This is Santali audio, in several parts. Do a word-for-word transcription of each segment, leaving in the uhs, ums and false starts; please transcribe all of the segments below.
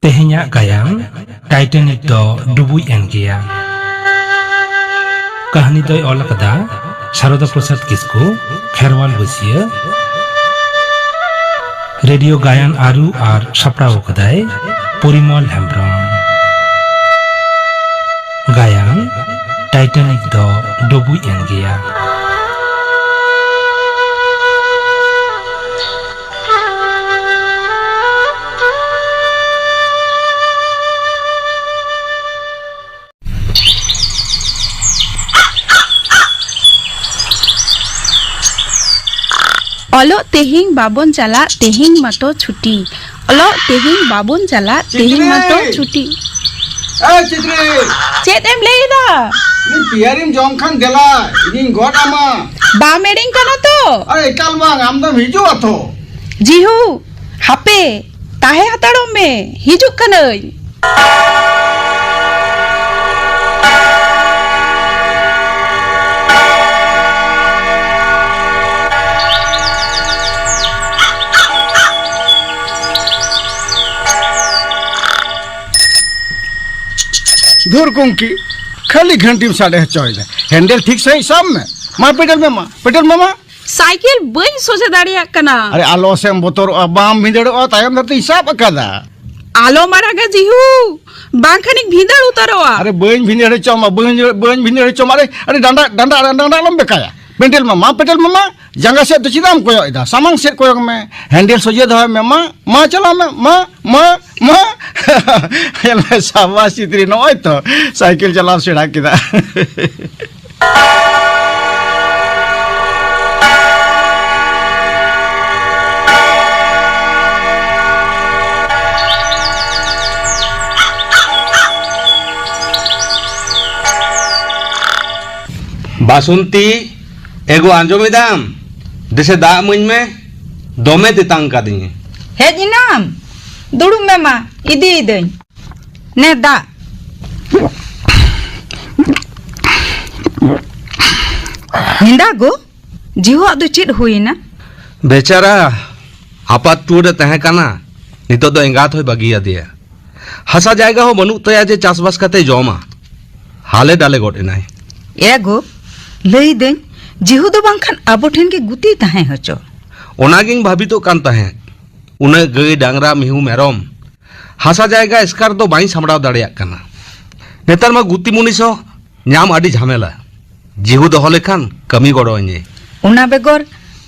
ᱛᱮᱦᱮᱧᱟᱜ ᱜᱟᱭᱟᱱ ᱴᱟᱭᱴᱟᱱᱤᱠ ᱫᱚ ᱰᱩᱵᱩᱡ ᱮᱱ ᱜᱮᱭᱟ᱾ ᱠᱟᱹᱦᱱᱤ ᱫᱚᱭ ᱚᱞ ᱟᱠᱟᱫᱟ ᱥᱟᱨᱚᱫᱟ ᱯᱨᱚᱥᱟᱫᱽ ᱠᱤᱥᱠᱩ, ᱠᱷᱮᱨᱣᱟᱞ ᱵᱟᱹᱥᱭᱟᱹ᱾ ᱨᱮᱰᱤᱭᱳ ᱜᱟᱭᱟᱱ ᱟᱹᱨᱩ ᱟᱨ ᱥᱟᱯᱲᱟᱣ ᱟᱠᱟᱫᱟᱭ ᱯᱚᱨᱤᱢᱚᱞ ᱦᱮᱢᱵᱽᱨᱚᱢ᱾ ᱜᱟᱭᱟᱱ ᱴᱟᱭᱴᱟᱱᱤᱠ ᱫᱚ ᱰᱩᱵᱩᱡ ᱮᱱ ᱜᱮᱭᱟ᱾ ᱚᱞᱚᱜ ᱛᱮᱦᱮᱧ ᱵᱟᱵᱚᱱ ᱪᱟᱞᱟᱜ, ᱛᱮᱦᱮᱧ ᱢᱟᱛᱚ ᱪᱷᱩᱴᱤ᱾ ᱚᱞᱚᱜ ᱛᱮᱦᱮᱧ ᱵᱟᱵᱚᱱ ᱪᱟᱞᱟᱜ, ᱛᱮᱦᱮᱧ ᱢᱟᱛᱚ ᱪᱷᱩᱴᱤ᱾ ᱮ ᱪᱤᱛᱨᱤ! ᱪᱮᱫ ᱮᱢ ᱞᱟᱹᱭ ᱮᱫᱟ? ᱩᱱᱤ ᱯᱤᱭᱟᱨᱤᱢ ᱡᱚᱢ ᱠᱷᱟᱱ ᱫᱮᱞᱟ, ᱤᱧᱤᱧ ᱜᱚᱫ ᱟᱢᱟ᱾ ᱵᱟᱢ ᱮᱲᱮᱧ ᱠᱟᱱᱟ ᱛᱚ? ᱟᱨ ᱮᱠᱟᱞ ᱵᱟᱝ, ᱟᱢ ᱫᱚᱢ ᱦᱤᱡᱩᱜᱼᱟ ᱛᱚ? ᱡᱤᱦᱩ, ᱦᱟᱯᱮ, ᱛᱟᱦᱮᱸ ᱦᱟᱛᱟᱲᱚᱜ ᱢᱮ, ᱦᱤᱡᱩᱜ ᱠᱟᱹᱱᱟᱹᱧ᱾ ᱫᱷᱩᱨ ᱠᱩᱝᱠᱤ, ᱠᱷᱟᱹᱞᱤ ᱜᱷᱟᱱᱴᱤᱢ ᱥᱟᱰᱮ ᱦᱚᱪᱚᱭᱮᱫᱟ᱾ ᱦᱮᱱᱰᱮᱞ ᱴᱷᱤᱠ ᱥᱟᱺᱦᱤᱡ ᱥᱟᱵ ᱢᱮ᱾ ᱢᱟ ᱯᱮᱰᱮᱞ ᱢᱮ, ᱢᱟ ᱯᱮᱰᱮᱞ ᱢᱮ, ᱢᱟ᱾ ᱥᱟᱭᱠᱮᱞ ᱵᱟᱹᱧ ᱥᱚᱡᱷᱮ ᱫᱟᱲᱮᱭᱟᱜ ᱠᱟᱱᱟ᱾ ᱟᱨᱮ, ᱟᱞᱚ ᱥᱮᱢ ᱵᱚᱛᱚᱨᱚᱜᱼᱟ, ᱵᱟᱢ ᱵᱷᱤᱸᱫᱟᱹᱲᱚᱜᱼᱟ, ᱛᱟᱭᱚᱢ ᱫᱷᱟᱨᱮ ᱛᱮᱧ ᱥᱟᱵ ᱟᱠᱟᱫᱟ᱾ ᱟᱞᱚᱢ ᱟᱨᱟᱜᱟ ᱡᱤᱦᱩ, ᱵᱟᱝᱠᱷᱟᱱᱤᱧ ᱵᱷᱤᱸᱫᱟᱹᱲ ᱩᱛᱟᱹᱨᱚᱜᱼᱟ᱾ ᱟᱨᱮ, ᱵᱟᱹᱧ ᱵᱷᱤᱸᱫᱟᱹᱲ ᱦᱚᱪᱚ ᱟᱢᱟ, ᱵᱟᱹᱧ, ᱵᱟᱹᱧ ᱵᱷᱤᱸᱫᱟᱹᱲ ᱦᱚᱪᱚ ᱟᱢᱟ᱾ ᱟᱨᱮ, ᱟᱨᱮ, ᱰᱟᱸᱰᱟ, ᱰᱟᱸᱰᱟ, ᱰᱟᱸᱰᱟ ᱟᱞᱚᱢ ᱵᱮᱠᱟᱭᱟ᱾ ᱯᱮᱰᱮᱞ ᱢᱮ, ᱢᱟ ᱯᱮᱰᱮᱞ ᱢᱮ, ᱢᱟ᱾ ᱡᱟᱸᱜᱟ ᱥᱮᱫ ᱫᱚ ᱪᱮᱫᱟᱜ ᱮᱢ ᱠᱚᱭᱚᱜ ᱮᱫᱟ? ᱥᱟᱢᱟᱝ ᱥᱮᱫ ᱠᱚᱭᱚᱜ ᱢᱮ, ᱦᱮᱱᱰᱮᱞ ᱥᱚᱡᱷᱮ ᱫᱚᱦᱚᱭ ᱢᱮ, ᱢᱟ, ᱢᱟ, ᱪᱟᱞᱟᱣ ᱢᱮ, ᱢᱟ, ᱢᱟ, ᱢᱟ᱾ ᱧᱮᱞ ᱢᱮ, ᱥᱟᱵᱟᱥ ᱪᱤᱛᱨᱤ, ᱱᱚᱜᱼᱚᱭ ᱛᱚ ᱥᱟᱭᱠᱮᱞ ᱪᱟᱞᱟᱣ ᱥᱮᱬᱟ ᱠᱮᱫᱟ᱾ ᱵᱟᱥᱚᱱᱛᱤ, ᱮᱜᱳ, ᱟᱸᱡᱚᱢ ᱮᱫᱟᱢ? ᱫᱮᱥᱮ ᱫᱟᱜ ᱤᱢᱟᱹᱧ ᱢᱮ, ᱫᱚᱢᱮ ᱛᱮᱛᱟᱝ ᱠᱟᱫᱤᱧᱟ᱾ ᱦᱮᱡ ᱮᱱᱟᱢ? ᱫᱩᱲᱩᱵ ᱢᱮ ᱢᱟ, ᱤᱫᱤᱭᱮᱫᱟᱹᱧ᱾ ᱱᱮ ᱫᱟᱜ᱾ ᱦᱮᱸᱫᱟ ᱜᱳ, ᱡᱤᱦᱩᱣᱟᱜ ᱫᱚ ᱪᱮᱫ ᱦᱩᱭᱮᱱᱟ? ᱵᱮᱪᱟᱨᱟ, ᱟᱯᱟᱛ ᱴᱩᱨ ᱨᱮ ᱛᱟᱦᱮᱸ ᱠᱟᱱᱟ, ᱱᱤᱛᱚᱜ ᱫᱚ ᱮᱸᱜᱟᱛ ᱦᱚᱸᱭ ᱵᱟᱹᱜᱤᱭᱟᱫᱮᱭᱟ᱾ ᱦᱟᱥᱟ ᱡᱟᱭᱜᱟ ᱦᱚᱸ ᱵᱟᱹᱱᱩᱜ ᱛᱟᱭᱟ ᱡᱮ ᱪᱟᱥᱵᱟᱥ ᱠᱟᱛᱮ ᱡᱚᱢᱟ᱾ ᱦᱟᱞᱮ ᱰᱟᱞᱮ ᱜᱚᱫ ᱮᱱᱟᱭ᱾ ᱮ ᱜᱳ, ᱞᱟᱹᱭᱫᱟᱹᱧ, ᱡᱤᱦᱩ ᱫᱚ ᱵᱟᱝᱠᱷᱟᱱ ᱟᱵᱚ ᱴᱷᱮᱱ ᱜᱮ ᱜᱩᱛᱤ ᱛᱟᱦᱮᱸ ᱦᱚᱪᱚ᱾ ᱚᱱᱟᱜᱤᱧ ᱵᱷᱟᱵᱤᱛᱚᱜ ᱠᱟᱱ ᱛᱟᱦᱮᱸᱫ᱾ ᱩᱱᱟᱹᱜ ᱜᱟᱹᱭ, ᱰᱟᱝᱨᱟ, ᱢᱤᱦᱩ, ᱢᱮᱨᱚᱢ, ᱦᱟᱥᱟ ᱡᱟᱭᱜᱟ ᱮᱥᱠᱟᱨ ᱫᱚ ᱵᱟᱹᱧ ᱥᱟᱢᱵᱲᱟᱣ ᱫᱟᱲᱮᱭᱟᱜ ᱠᱟᱱᱟ᱾ ᱱᱮᱛᱟᱨ ᱢᱟ ᱜᱩᱛᱤ ᱢᱩᱱᱤᱥ ᱦᱚᱸ ᱧᱟᱢ ᱟᱹᱰᱤ ᱡᱷᱟᱢᱮᱞᱟ᱾ ᱡᱤᱦᱩ ᱫᱚᱦᱚ ᱞᱮᱠᱷᱟᱱ ᱠᱟᱹᱢᱤ ᱜᱚᱲᱚ ᱟᱹᱧᱮ᱾ ᱚᱱᱟ ᱵᱮᱜᱚᱨ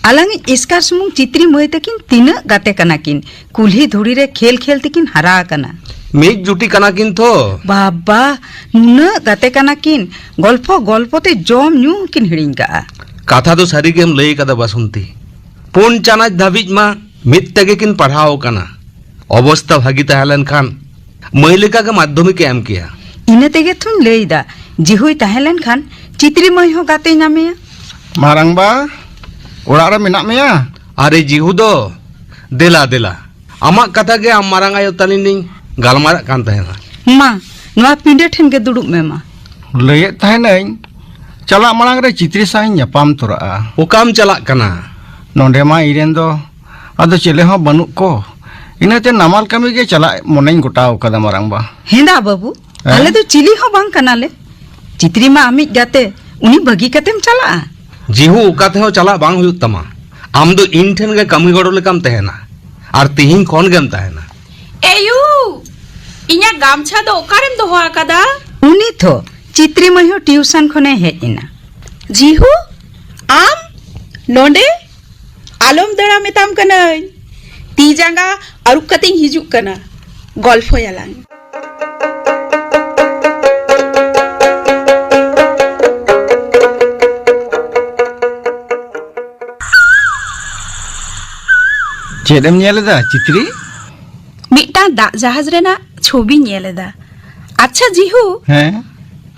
ᱟᱞᱟᱝᱤᱡ ᱮᱥᱠᱟᱨ ᱥᱩᱢᱩᱝ ᱪᱤᱛᱨᱤ ᱢᱟᱹᱭ ᱛᱟᱹᱠᱤᱱ ᱛᱤᱱᱟᱹᱜ ᱜᱟᱛᱮ ᱠᱟᱱᱟ ᱠᱤᱱ, ᱠᱩᱞᱦᱤ ᱫᱷᱩᱲᱤ ᱨᱮ ᱠᱷᱮᱞ ᱠᱷᱮᱞ ᱛᱮᱠᱤᱱ ᱦᱟᱨᱟ ᱟᱠᱟᱱᱟ᱾ ᱢᱤᱫ ᱡᱩᱴᱤ ᱠᱟᱱᱟ ᱠᱤᱱ ᱛᱚ᱾ ᱵᱟᱵᱟ, ᱱᱩᱱᱟᱹᱜ ᱜᱟᱛᱮ ᱠᱟᱱᱟ ᱠᱤᱱ, ᱜᱚᱞᱯᱷᱚ ᱜᱚᱞᱯᱷᱚ ᱛᱮ ᱡᱚᱢ ᱧᱩ ᱦᱚᱸᱠᱤᱱ ᱦᱤᱲᱤᱧ ᱠᱟᱜᱼᱟ᱾ ᱠᱟᱛᱷᱟ ᱫᱚ ᱥᱟᱹᱨᱤ ᱜᱮᱢ ᱞᱟᱹᱭ ᱠᱟᱫᱟ ᱵᱟᱥᱚᱱᱛᱤ᱾ ᱯᱩᱱ ᱪᱟᱱᱟᱪ ᱫᱷᱟᱹᱵᱤᱡ ᱢᱟ ᱢᱤᱫ ᱛᱮᱜᱮ ᱠᱤᱱ ᱯᱟᱲᱦᱟᱣ ᱟᱠᱟᱱᱟ᱾ ᱚᱵᱚᱥᱛᱟ ᱵᱷᱟᱹᱜᱤ ᱛᱟᱦᱮᱸ ᱞᱮᱱᱠᱷᱟᱱ ᱢᱟᱹᱭ ᱞᱮᱠᱟ ᱜᱮ ᱢᱟᱫᱽᱫᱷᱚᱢᱤᱠ ᱮ ᱮᱢ ᱠᱮᱭᱟ᱾ ᱤᱱᱟᱹ ᱛᱮᱜᱮ ᱛᱷᱚᱧ ᱞᱟᱹᱭ ᱮᱫᱟ, ᱡᱤᱦᱩᱭ ᱛᱟᱦᱮᱸ ᱞᱮᱱᱠᱷᱟᱱ ᱪᱤᱛᱨᱤ ᱢᱟᱹᱭ ᱦᱚᱸ ᱜᱟᱛᱮ ᱧᱟᱢᱮᱭᱟ᱾ ᱢᱟᱨᱟᱝᱵᱟ, ᱚᱲᱟᱜ ᱨᱮ ᱢᱮᱱᱟᱜ ᱢᱮᱭᱟ? ᱟᱨᱮ ᱡᱤᱦᱩ ᱫᱚ, ᱫᱮᱞᱟ, ᱫᱮᱞᱟ᱾ ᱟᱢᱟᱜ ᱠᱟᱛᱷᱟ ᱜᱮ ᱟᱢ ᱢᱟᱨᱟᱝ ᱟᱭᱳ ᱛᱟᱹᱞᱤᱧ ᱞᱤᱧ ᱜᱟᱞᱢᱟᱨᱟᱜ ᱠᱟᱱ ᱛᱟᱦᱮᱱᱟ᱾ ᱢᱟ, ᱱᱚᱣᱟ ᱯᱤᱸᱰᱟᱹ ᱴᱷᱮᱱ ᱜᱮ ᱫᱩᱲᱩᱵ ᱢᱮ ᱢᱟ᱾ ᱞᱟᱹᱭᱮᱫ ᱛᱟᱦᱮᱱᱟᱹᱧ, ᱪᱟᱞᱟᱜ ᱢᱟᱲᱟᱝ ᱨᱮ ᱪᱤᱛᱨᱤ ᱥᱟᱶ ᱤᱧ ᱧᱟᱯᱟᱢ ᱛᱚᱨᱟᱜᱼᱟ᱾ ᱚᱠᱟᱢ ᱪᱟᱞᱟᱜ ᱠᱟᱱᱟ? ᱱᱚᱸᱰᱮ ᱢᱟ ᱤᱧ ᱨᱮᱱ ᱫᱚ ᱟᱫᱚ ᱪᱮᱞᱮ ᱦᱚᱸ ᱵᱟᱹᱱᱩᱜ ᱠᱚ᱾ ᱤᱱᱟᱹᱛᱮ ᱱᱟᱢᱟᱞ ᱠᱟᱹᱢᱤ ᱜᱮ ᱪᱟᱞᱟᱜ ᱢᱚᱱᱮᱧ ᱜᱚᱴᱟᱣ ᱠᱟᱫᱟ, ᱢᱟᱨᱟᱝᱵᱟ᱾ ᱦᱮᱸᱫᱟ ᱵᱟᱹᱵᱩ, ᱦᱮᱸ? ᱟᱞᱮ ᱫᱚ ᱪᱤᱞᱤ ᱦᱚᱸ ᱵᱟᱝ ᱠᱟᱱᱟᱞᱮ᱾ ᱪᱤᱛᱨᱤ ᱢᱟ ᱟᱢᱤᱡ ᱜᱟᱛᱮ, ᱩᱱᱤ ᱵᱟᱹᱜᱤ ᱠᱟᱛᱮᱢ ᱪᱟᱞᱟᱜᱼᱟ? ᱡᱤᱦᱩ, ᱚᱠᱟ ᱛᱮᱦᱚᱸ ᱪᱟᱞᱟᱜ ᱵᱟᱝ ᱦᱩᱭᱩᱜ ᱛᱟᱢᱟ᱾ ᱟᱢ ᱫᱚ ᱤᱧ ᱴᱷᱮᱱ ᱜᱮ ᱠᱟᱹᱢᱤ ᱜᱚᱲᱚ ᱞᱮᱠᱟᱢ ᱛᱟᱦᱮᱱᱟ, ᱟᱨ ᱛᱤᱦᱤᱧ ᱠᱷᱚᱱ ᱜᱮᱢ ᱛᱟᱦᱮᱱᱟ᱾ ᱮᱭᱩ! ᱤᱧᱟᱜ ᱜᱟᱢᱪᱷᱟ ᱫᱚ ᱚᱠᱟᱨᱮᱢ ᱫᱚᱦᱚ ᱟᱠᱟᱫᱟ? ᱩᱱᱤ ᱛᱷᱚ ᱪᱤᱛᱨᱤ ᱢᱟᱹᱭ ᱦᱚᱸ ᱴᱤᱭᱩᱥᱚᱱ ᱠᱷᱚᱱᱮ ᱦᱮᱡ ᱮᱱᱟ᱾ ᱡᱤᱦᱩ, ᱟᱢ ᱱᱚᱰᱮ? ᱟᱞᱚᱢ ᱫᱟᱹᱲᱟ ᱢᱮᱛᱟᱢ ᱠᱟᱹᱱᱟᱹᱧ᱾ ᱛᱤ ᱡᱟᱸᱜᱟ ᱟᱹᱨᱩᱵ ᱠᱟᱛᱮᱧ ᱦᱤᱡᱩᱜ ᱠᱟᱱᱟ᱾ ᱜᱚᱞᱯᱷᱚᱭᱟᱞᱟᱝ᱾ ᱪᱮᱫ ᱮᱢ ᱧᱮᱞ ᱮᱫᱟ, ᱪᱤᱛᱨᱤ? ᱢᱤᱫᱴᱟᱝ ᱫᱟᱜ ᱡᱟᱦᱟᱡᱽ ᱨᱮᱱᱟᱜ ᱪᱷᱚᱵᱤᱧ ᱧᱮᱞ ᱮᱫᱟ᱾ ᱟᱪᱪᱷᱟ ᱡᱤᱦᱩ, ᱦᱮᱸ?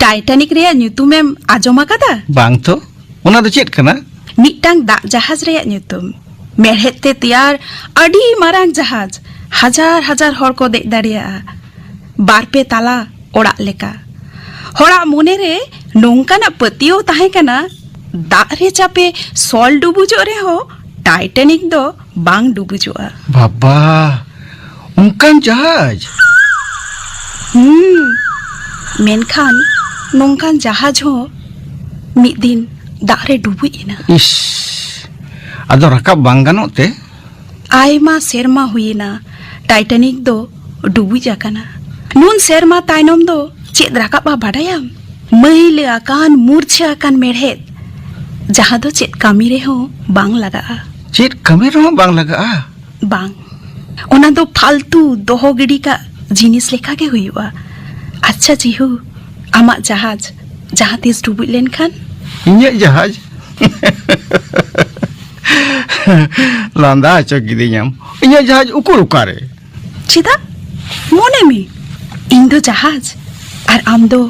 ᱴᱟᱭᱴᱟᱱᱤᱠ ᱨᱮᱭᱟᱜ ᱧᱩᱛᱩᱢᱮᱢ ᱟᱸᱡᱚᱢ ᱟᱠᱟᱫᱟ? ᱵᱟᱝ ᱛᱚ᱾ ᱚᱱᱟ ᱫᱚ ᱪᱮᱫ ᱠᱟᱱᱟ? ᱢᱤᱫᱴᱟᱝ ᱫᱟᱜ ᱡᱟᱦᱟᱡᱽ ᱨᱮᱭᱟᱜ ᱧᱩᱛᱩᱢ᱾ ᱢᱮᱲᱦᱮᱫ ᱛᱮ ᱛᱮᱭᱟᱨ ᱟᱹᱰᱤ ᱢᱟᱨᱟᱝ ᱡᱟᱦᱟᱡᱽ, ᱦᱟᱡᱟᱨ ᱦᱟᱡᱟᱨ ᱦᱚᱲ ᱠᱚ ᱫᱮᱡ ᱫᱟᱲᱮᱭᱟᱜᱼᱟ᱾ ᱵᱟᱨ ᱯᱮ ᱛᱟᱞᱟ ᱚᱲᱟᱜ ᱞᱮᱠᱟ᱾ ᱦᱚᱲᱟᱜ ᱢᱚᱱᱮ ᱨᱮ ᱱᱚᱝᱠᱟᱱᱟᱜ ᱯᱟᱹᱛᱭᱟᱹᱣ ᱛᱟᱦᱮᱸ ᱠᱟᱱᱟ, ᱫᱟᱜ ᱨᱮ ᱪᱟᱯᱮ ᱥᱚᱞ ᱰᱩᱵᱩᱡᱚᱜ ᱨᱮᱦᱚᱸ ᱴᱟᱭᱴᱟᱱᱤᱠ ᱫᱚ ᱵᱟᱝ ᱰᱩᱵᱩᱡᱚᱜᱼᱟ᱾ ᱵᱟᱵᱟ, ᱚᱱᱠᱟᱱ ᱡᱟᱦᱟᱡᱽ? ᱦᱩᱸ, ᱢᱮᱱᱠᱷᱟᱱ ᱱᱚᱝᱠᱟᱱ ᱡᱟᱦᱟᱡᱽ ᱦᱚᱸ ᱢᱤᱫ ᱫᱤᱱ ᱫᱟᱜ ᱨᱮ ᱰᱩᱵᱩᱡ ᱮᱱᱟ᱾ ᱤᱥ, ᱟᱫᱚ ᱨᱟᱠᱟᱵ ᱵᱟᱝ ᱜᱟᱱᱚᱜ ᱛᱮ? ᱟᱭᱢᱟ ᱥᱮᱨᱢᱟ ᱦᱩᱭᱮᱱᱟ ᱴᱟᱭᱴᱟᱱᱤᱠ ᱫᱚ ᱰᱩᱵᱩᱡ ᱟᱠᱟᱱᱟ᱾ ᱱᱩᱱ ᱥᱮᱨᱢᱟ ᱛᱟᱭᱱᱚᱢ ᱫᱚ ᱪᱮᱫ ᱨᱟᱠᱟᱵᱼᱟ ᱵᱟᱰᱟᱭᱟᱢ? ᱢᱟᱹᱭᱞᱟᱹ ᱟᱠᱟᱱ, ᱢᱩᱨᱪᱷᱟᱹ ᱟᱠᱟᱱ ᱢᱮᱲᱦᱮᱫ, ᱡᱟᱦᱟᱸ ᱫᱚ ᱪᱮᱫ ᱠᱟᱹᱢᱤ ᱨᱮᱦᱚᱸ ᱵᱟᱝ ᱞᱟᱜᱟᱜᱼᱟ᱾ ᱪᱮᱫ ᱠᱟᱹᱢᱤ ᱨᱮᱦᱚᱸ ᱵᱟᱝ ᱞᱟᱜᱟᱜᱼᱟ? ᱵᱟᱝ, ᱚᱱᱟ ᱫᱚ ᱯᱷᱟᱞᱛᱩ ᱫᱚᱦᱚ ᱜᱤᱰᱤ ᱠᱟᱜ ᱡᱤᱱᱤᱥ ᱞᱮᱠᱟ ᱜᱮ ᱦᱩᱭᱩᱜᱼᱟ᱾ ᱟᱪᱪᱷᱟ ᱡᱤᱦᱩ, ᱟᱢᱟᱜ ᱡᱟᱦᱟᱡᱽ ᱡᱟᱦᱟᱸ ᱛᱤᱥ ᱰᱩᱵᱩᱡ ᱞᱮᱱᱠᱷᱟᱱ? ᱤᱧᱟᱹᱜ ᱡᱟᱦᱟᱡᱽ? ᱞᱟᱸᱫᱟ ᱦᱚᱪᱚ ᱠᱤᱫᱤᱧᱟᱢ᱾ ᱤᱧᱟᱹᱜ ᱡᱟᱦᱟᱡᱽ ᱩᱠᱩᱨ ᱚᱠᱟᱨᱮ? ᱪᱮᱫᱟᱜ? ᱢᱚᱱᱮ ᱢᱮ, ᱤᱧ ᱫᱚ ᱡᱟᱦᱟᱡᱽ ᱟᱨ ᱟᱢ ᱫᱚ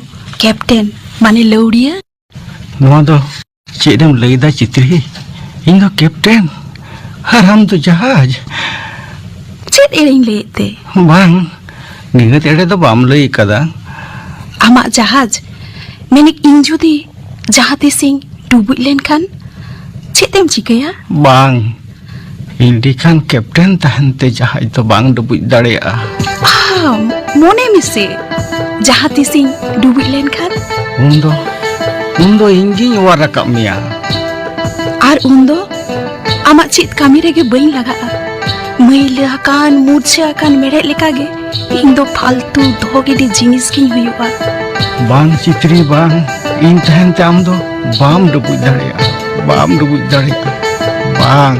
ᱠᱮᱯᱴᱮᱱ, ᱢᱟᱱᱮ ᱞᱟᱹᱣᱲᱤᱭᱟᱹ᱾ ᱱᱚᱣᱟ ᱫᱚ ᱪᱮᱫ ᱮᱢ ᱞᱟᱹᱭᱫᱟ ᱪᱤᱛᱨᱤ? ᱤᱧ ᱫᱚ ᱠᱮᱯᱴᱮᱱ ᱟᱨ ᱟᱢ ᱫᱚ ᱡᱟᱦᱟᱡᱽ᱾ ᱪᱮᱫ ᱮᱲᱮᱧ ᱞᱟᱹᱭᱮᱫ ᱛᱮ? ᱵᱟᱝ, ᱱᱤᱦᱟᱹᱛ ᱮᱲᱮ ᱫᱚ ᱵᱟᱢ ᱞᱟᱹᱭ ᱠᱟᱫᱟ᱾ ᱟᱢᱟᱜ ᱡᱟᱦᱟᱡᱽ, ᱢᱮᱱᱮᱫ ᱤᱧ ᱡᱩᱫᱤ ᱡᱟᱦᱟᱸ ᱛᱤᱥᱤᱧ ᱰᱩᱵᱩᱡ ᱞᱮᱱᱠᱷᱟᱱ ᱪᱮᱫ ᱮᱢ ᱪᱤᱠᱟᱹᱭᱟ? ᱵᱟᱝ, ᱤᱧ ᱠᱷᱟᱱ ᱠᱮᱯᱴᱮᱱ ᱛᱟᱦᱮᱱ ᱛᱮ ᱡᱟᱦᱟᱡᱽ ᱫᱚ ᱵᱟᱝ ᱰᱩᱵᱩᱡ ᱫᱟᱲᱮᱭᱟᱜᱼᱟ᱾ ᱟᱢ ᱢᱚᱱᱮ ᱢᱮᱥᱮ, ᱡᱟᱦᱟᱸ ᱛᱤᱥᱤᱧ ᱰᱩᱵᱩᱡ ᱞᱮᱱᱠᱷᱟᱱ? ᱩᱱᱫᱚ, ᱩᱱᱫᱚ ᱤᱧ ᱜᱤᱧ ᱚᱣᱟᱨ ᱨᱟᱠᱟᱵ ᱢᱮᱭᱟ᱾ ᱟᱨ ᱩᱱᱫᱚ ᱟᱢᱟᱜ ᱪᱮᱫ ᱠᱟᱹᱢᱤ ᱨᱮᱜᱮ ᱵᱟᱹᱧ ᱞᱟᱜᱟᱜᱼᱟ᱾ ᱢᱟᱹᱭᱞᱟᱹ ᱟᱠᱟᱱ, ᱢᱩᱨᱪᱷᱟᱹ ᱟᱠᱟᱱ ᱢᱮᱲᱦᱮᱫ ᱞᱮᱠᱟᱜᱮ ᱤᱧ ᱫᱚ ᱯᱷᱟᱞᱛᱩ ᱫᱚᱦᱚ ᱜᱤᱰᱤ ᱡᱤᱱᱤᱥ ᱜᱤᱧ ᱦᱩᱭᱩᱜᱼᱟ᱾ ᱵᱟᱝ ᱪᱤᱛᱨᱤ, ᱵᱟᱝ᱾ ᱤᱧ ᱛᱟᱦᱮᱱ ᱛᱮ ᱟᱢ ᱫᱚ ᱵᱟᱢ ᱰᱩᱵᱩᱡ ᱫᱟᱲᱮᱭᱟᱜᱼᱟ, ᱵᱟᱢ ᱰᱩᱵᱩᱡ ᱫᱟᱲᱮᱭᱟᱜᱼᱟ, ᱵᱟᱝ᱾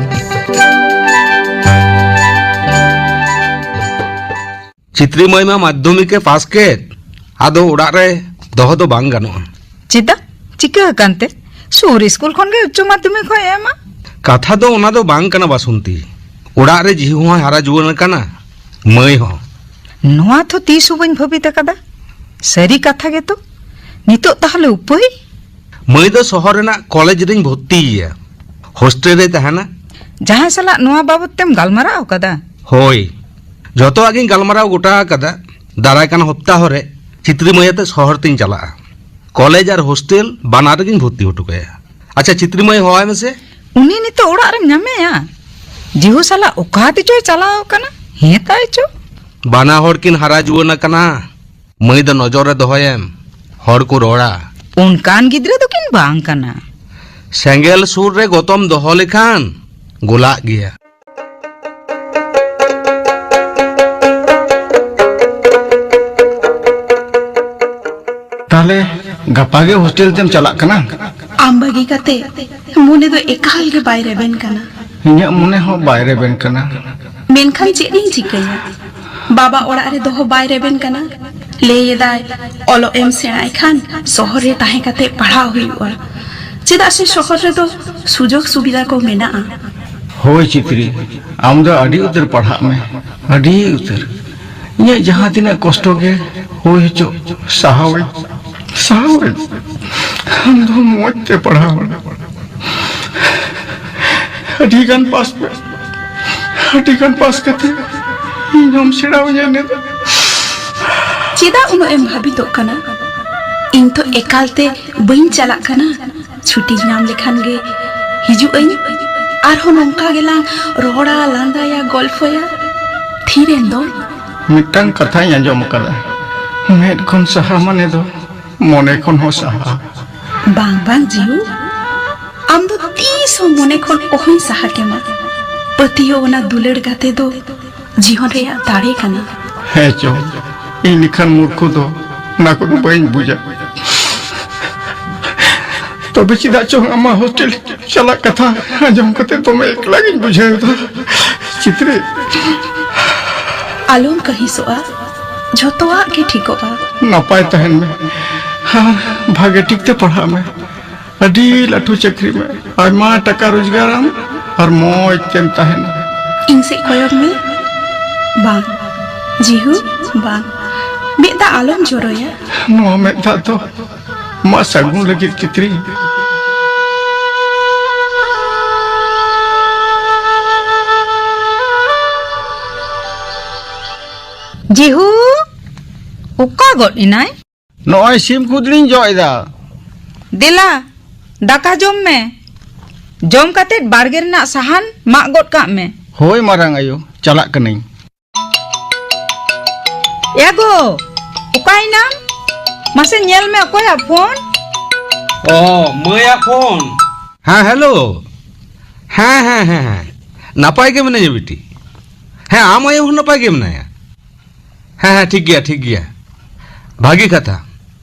ᱪᱤᱛᱨᱤ ᱢᱟᱹᱭ ᱢᱟ ᱢᱟᱫᱽᱫᱷᱚᱢᱤᱠ ᱮ ᱯᱟᱥ ᱠᱮᱫ, ᱟᱫᱚ ᱚᱲᱟᱜ ᱨᱮ ᱫᱚᱦᱚ ᱫᱚ ᱵᱟᱝ ᱜᱟᱱᱚᱜᱼᱟ᱾ ᱪᱮᱫᱟᱜ? ᱪᱤᱠᱟᱹ ᱟᱠᱟᱱ ᱛᱮ? ᱥᱩᱨ ᱥᱠᱩᱞ ᱠᱷᱚᱱ ᱜᱮ ᱩᱪᱪᱚ ᱢᱟᱫᱽᱫᱷᱚᱢᱤᱠ ᱦᱚᱸᱭ ᱮᱢᱟ᱾ ᱠᱟᱛᱷᱟ ᱫᱚ ᱚᱱᱟ ᱫᱚ ᱵᱟᱝ ᱠᱟᱱᱟ ᱵᱟᱥᱚᱱᱛᱤ, ᱚᱲᱟᱜ ᱨᱮ ᱡᱤᱦᱩ ᱦᱚᱸᱭ ᱦᱟᱨᱟ ᱡᱩᱣᱟᱹᱱ ᱟᱠᱟᱱᱟ, ᱢᱟᱹᱭ ᱦᱚᱸ᱾ ᱱᱚᱣᱟ ᱛᱷᱚ ᱛᱤᱥ ᱦᱚᱸ ᱵᱟᱹᱧ ᱵᱷᱟᱹᱵᱤᱛ ᱟᱠᱟᱫᱟ᱾ ᱥᱟᱹᱨᱤ ᱠᱟᱛᱷᱟ ᱜᱮᱛᱚ᱾ ᱱᱤᱛᱚᱜ ᱛᱟᱦᱞᱮ ᱩᱯᱟᱹᱭ? ᱢᱟᱹᱭ ᱫᱚ ᱥᱚᱦᱚᱨ ᱨᱮᱱᱟᱜ ᱠᱚᱞᱮᱡᱽ ᱨᱤᱧ ᱵᱷᱚᱨᱛᱤᱭᱮᱭᱟ, ᱦᱳᱥᱴᱮᱞ ᱨᱮᱭ ᱛᱟᱦᱮᱱᱟ᱾ ᱡᱟᱦᱟᱸᱭ ᱥᱟᱞᱟᱜ ᱱᱚᱣᱟ ᱵᱟᱵᱚᱛ ᱛᱮᱢ ᱜᱟᱞᱢᱟᱨᱟᱣ ᱟᱠᱟᱫᱟ? ᱦᱳᱭ, ᱡᱚᱛᱚᱣᱟᱜ ᱜᱤᱧ ᱜᱟᱞᱢᱟᱨᱟᱣ ᱜᱚᱴᱟ ᱟᱠᱟᱫᱟ᱾ ᱫᱟᱨᱟᱭ ᱠᱟᱱ ᱦᱚᱯᱛᱟᱦᱚ ᱨᱮ ᱪᱤᱛᱨᱤ ᱢᱟᱹᱭ ᱟᱛᱮ ᱥᱚᱦᱚᱨ ᱛᱤᱧ ᱪᱟᱞᱟᱜᱼᱟ᱾ ᱠᱚᱞᱮᱡᱽ ᱟᱨ ᱦᱳᱥᱴᱮᱞ ᱵᱟᱱᱟᱨ ᱨᱮᱜᱤᱧ ᱵᱷᱚᱨᱛᱤ ᱦᱚᱴᱚ ᱠᱟᱭᱟ᱾ ᱟᱪᱪᱷᱟ, ᱪᱤᱛᱨᱤ ᱢᱟᱹᱭ ᱦᱚᱦᱚᱣᱟᱭ ᱢᱮᱥᱮ᱾ ᱩᱱᱤ ᱱᱤᱛᱚᱜ ᱚᱲᱟᱜ ᱨᱮᱢ ᱧᱟᱢᱮᱭᱟ? ᱡᱤᱦᱩ ᱥᱟᱞᱟᱜ ᱚᱠᱟ ᱛᱮᱪᱚᱭ ᱪᱟᱞᱟᱣ ᱟᱠᱟᱱᱟ᱾ ᱦᱮᱸ ᱛᱟᱭ ᱪᱚ᱾ ᱵᱟᱱᱟ ᱦᱚᱲ ᱠᱤᱱ ᱦᱟᱨᱟ ᱡᱩᱣᱟᱹᱱ ᱟᱠᱟᱱᱟ᱾ ᱢᱟᱹᱭ ᱫᱚ ᱱᱚᱡᱚᱨ ᱨᱮ ᱫᱚᱦᱚᱭᱮᱢ, ᱦᱚᱲ ᱠᱚ ᱨᱚᱲᱟ᱾ ᱚᱱᱠᱟᱱ ᱜᱤᱫᱽᱨᱟᱹ ᱫᱚᱠᱤᱱ ᱵᱟᱝ ᱠᱟᱱᱟ᱾ ᱥᱮᱸᱜᱮᱞ ᱥᱩᱨ ᱨᱮ ᱜᱚᱛᱚᱢ ᱫᱚᱦᱚ ᱞᱮᱠᱷᱟᱱ ᱜᱚᱞᱟᱜ ᱜᱮᱭᱟ᱾ ᱛᱟᱦᱞᱮ ᱜᱟᱯᱟ ᱜᱮ ᱦᱳᱥᱴᱮᱞ ᱛᱮᱢ ᱪᱟᱞᱟᱜ ᱠᱟᱱᱟ? ᱟᱢ ᱵᱟᱹᱜᱤ ᱠᱟᱛᱮ ᱢᱚᱱᱮ ᱫᱚ ᱮᱠᱟᱞ ᱜᱮ ᱵᱟᱭ ᱨᱮᱵᱮᱱ ᱠᱟᱱᱟ᱾ ᱤᱧᱟᱹᱜ ᱢᱚᱱᱮ ᱦᱚᱸ ᱵᱟᱭ ᱨᱮᱵᱮᱱ ᱠᱟᱱᱟ᱾ ᱢᱮᱱᱠᱷᱟᱱ ᱪᱮᱫ ᱤᱧ ᱪᱤᱠᱟᱹᱭᱟ? ᱵᱟᱵᱟ ᱚᱲᱟᱜ ᱨᱮ ᱫᱚᱦᱚ ᱵᱟᱭ ᱨᱮᱵᱮᱱ ᱠᱟᱱᱟ᱾ ᱞᱟᱹᱭ ᱮᱫᱟᱭ, ᱚᱞᱚᱜ ᱮᱢ ᱥᱮᱬᱟᱭ ᱠᱷᱟᱱ ᱥᱚᱦᱚᱨ ᱨᱮ ᱛᱟᱦᱮᱸ ᱠᱟᱛᱮ ᱯᱟᱲᱦᱟᱣ ᱦᱩᱭᱩᱜᱼᱟ, ᱪᱮᱫᱟᱜ ᱥᱮ ᱥᱚᱦᱚᱨ ᱨᱮᱫᱚ ᱥᱩᱡᱳᱜᱽ ᱥᱩᱵᱤᱫᱷᱟ ᱠᱚ ᱢᱮᱱᱟᱜᱼᱟ᱾ ᱦᱳᱭ ᱪᱤᱛᱨᱤ, ᱟᱢ ᱫᱚ ᱟᱹᱰᱤ ᱩᱛᱟᱹᱨ ᱯᱟᱲᱦᱟᱜ ᱢᱮ, ᱟᱹᱰᱤ ᱩᱛᱟᱹᱨ᱾ ᱤᱧᱟᱹᱜ ᱡᱟᱦᱟᱸ ᱛᱤᱱᱟᱹᱜ ᱠᱚᱥᱴᱚ ᱜᱮ ᱦᱩᱭ ᱦᱚᱪᱚᱜ, ᱥᱟᱦᱟᱣᱟᱹᱧ, ᱥᱟᱦᱟᱣᱟᱹᱧ᱾ ᱟᱢ ᱫᱚ ᱢᱚᱡᱽ ᱛᱮ ᱯᱟᱲᱦᱟᱣ ᱢᱮ᱾ ᱟᱹᱰᱤ ᱜᱟᱱ ᱯᱟᱥ ᱢᱮ᱾ ᱟᱹᱰᱤ ᱜᱟᱱ ᱯᱟᱥ ᱠᱟᱛᱮ ᱤᱧ ᱦᱚᱸᱢ ᱥᱮᱬᱟᱣᱟᱹᱧᱟ ᱱᱮᱫᱟ᱾ ᱪᱮᱫᱟᱜ ᱩᱱᱟᱹᱜ ᱮᱢ ᱵᱷᱟᱵᱤᱛᱚᱜ ᱠᱟᱱᱟ? ᱤᱧ ᱛᱚ ᱮᱠᱟᱞ ᱛᱮ ᱵᱟᱹᱧ ᱪᱟᱞᱟᱜ ᱠᱟᱱᱟ᱾ ᱪᱷᱩᱴᱤ ᱧᱟᱢ ᱞᱮᱠᱷᱟᱱ ᱜᱮ ᱦᱤᱡᱩᱜ ᱟᱹᱧ᱾ ᱟᱨᱦᱚᱸ ᱱᱚᱝᱠᱟ ᱜᱮᱞᱟᱝ ᱨᱚᱲᱟ, ᱞᱟᱸᱫᱟᱭᱟ, ᱜᱚᱞᱯᱷᱚᱭᱟ᱾ ᱛᱷᱤᱨᱮᱱ ᱫᱚ᱾ ᱢᱤᱫᱴᱟᱝ ᱠᱟᱛᱷᱟᱧ ᱟᱸᱡᱚᱢ ᱟᱠᱟᱫᱟ, ᱢᱮᱫ ᱠᱷᱚᱱ ᱥᱟᱦᱟ ᱢᱟᱱᱮ ᱫᱚ ᱢᱚᱱᱮ ᱠᱷᱚᱱ ᱦᱚᱸ ᱥᱟᱦᱟ᱾ ᱵᱟᱝ, ᱵᱟᱝ ᱡᱤᱣᱩ, ᱟᱢ ᱫᱚ ᱛᱤᱥ ᱦᱚᱸ ᱢᱚᱱᱮ ᱠᱷᱚᱱ ᱚᱦᱚᱧ ᱥᱟᱦᱟ ᱠᱮᱢᱟ᱾ ᱯᱟᱹᱛᱭᱟᱹᱣ ᱚᱱᱟ ᱫᱩᱞᱟᱹᱲ ᱜᱟᱛᱮ ᱫᱚ ᱡᱤᱭᱚᱱ ᱨᱮᱭᱟᱜ ᱫᱟᱲᱮ ᱠᱟᱱᱟ᱾ ᱦᱮᱸ ᱪᱚ, ᱤᱧ ᱞᱮᱠᱟᱱ ᱢᱩᱨᱠᱷᱩ ᱫᱚ ᱚᱱᱟ ᱠᱚᱫᱚ ᱵᱟᱹᱧ ᱵᱩᱡᱟ᱾ ᱛᱚᱵᱮ ᱪᱮᱫᱟᱜ ᱪᱚᱝ ᱟᱢᱟᱜ ᱦᱳᱥᱴᱮᱞ ᱪᱟᱞᱟᱜ ᱠᱟᱛᱷᱟ ᱟᱸᱡᱚᱢ ᱠᱟᱛᱮ ᱫᱚᱢᱮ ᱮᱠᱞᱟ ᱜᱤᱧ ᱵᱩᱡᱷᱟᱹᱣ ᱮᱫᱟ, ᱪᱤᱛᱨᱤ᱾ ᱟᱞᱚᱢ ᱠᱟᱹᱦᱤᱥᱚᱜᱼᱟ, ᱡᱷᱚᱛᱚᱣᱟᱜ ᱜᱮ ᱴᱷᱤᱠᱚᱜᱼᱟ᱾ ᱱᱟᱯᱟᱭ ᱛᱟᱦᱮᱱ ᱢᱮ ᱟᱨ ᱵᱷᱟᱜᱮ ᱴᱷᱤᱠ ᱛᱮ ᱯᱟᱲᱦᱟᱜ ᱢᱮ᱾ ᱟᱹᱰᱤ ᱞᱟᱹᱴᱩ ᱪᱟᱹᱠᱨᱤ ᱢᱮ, ᱟᱭᱢᱟ ᱴᱟᱠᱟ ᱨᱳᱡᱽᱜᱟᱨᱟᱢ ᱟᱨ ᱢᱚᱡᱽ ᱛᱮᱢ ᱛᱟᱦᱮᱱᱟ᱾ ᱤᱧ ᱥᱮᱫ ᱠᱚᱭᱚᱜ ᱢᱮ᱾ ᱵᱟᱝ, ᱡᱤᱦᱩ, ᱵᱟᱝ᱾ ᱢᱮᱫ ᱫᱟᱜ ᱟᱞᱚᱢ ᱡᱚᱨᱚᱭᱟ᱾ ᱱᱚᱣᱟ ᱢᱮᱫ ᱫᱟᱜ ᱫᱚ ᱟᱢᱟᱜ ᱥᱟᱹᱜᱩᱱ ᱞᱟᱹᱜᱤᱫ, ᱪᱤᱛᱨᱤ᱾ ᱡᱤᱦᱩ, ᱚᱠᱟ ᱜᱚᱫ ᱮᱱᱟᱭ? ᱱᱚᱜᱼᱚᱭ ᱥᱤᱢ ᱠᱩᱫᱽᱨᱤᱧ ᱡᱚᱜ ᱮᱫᱟ᱾ ᱫᱮᱞᱟ, ᱫᱟᱠᱟ ᱡᱚᱢ ᱢᱮ᱾ ᱡᱚᱢ ᱠᱟᱛᱮ ᱵᱟᱲᱜᱮ ᱨᱮᱱᱟᱜ ᱥᱟᱦᱟᱱ ᱢᱟᱜ ᱜᱚᱫ ᱠᱟᱜ ᱢᱮ᱾ ᱦᱳᱭ, ᱢᱟᱨᱟᱝ ᱟᱭᱳ, ᱪᱟᱞᱟᱜ ᱠᱟᱹᱱᱟᱹᱧ᱾ ᱮ ᱜᱚ, ᱚᱠᱟᱭᱮᱱᱟᱢ? ᱢᱟᱥᱮ ᱧᱮᱞ ᱢᱮ, ᱚᱠᱚᱭᱟᱜ ᱯᱷᱳᱱ? ᱚ, ᱢᱟᱹᱭᱟᱜ ᱯᱷᱳᱱ᱾ ᱦᱮᱸ, ᱦᱮᱞᱳ᱾ ᱦᱮᱸ, ᱦᱮᱸ, ᱦᱮᱸ, ᱦᱮᱸ᱾ ᱱᱟᱯᱟᱭ ᱜᱮ ᱢᱤᱱᱟᱹᱧᱟ, ᱵᱤᱴᱤ᱾ ᱦᱮᱸ, ᱟᱢ ᱟᱭᱳ ᱦᱚᱸ ᱱᱟᱯᱟᱭ ᱜᱮ ᱢᱮᱱᱟᱭᱟ᱾ ᱦᱮᱸ, ᱦᱮᱸ, ᱴᱷᱤᱠ ᱜᱮᱭᱟ, ᱴᱷᱤᱠ ᱜᱮᱭᱟ᱾ ᱵᱷᱟᱹᱜᱤ ᱠᱟᱛᱷᱟ᱾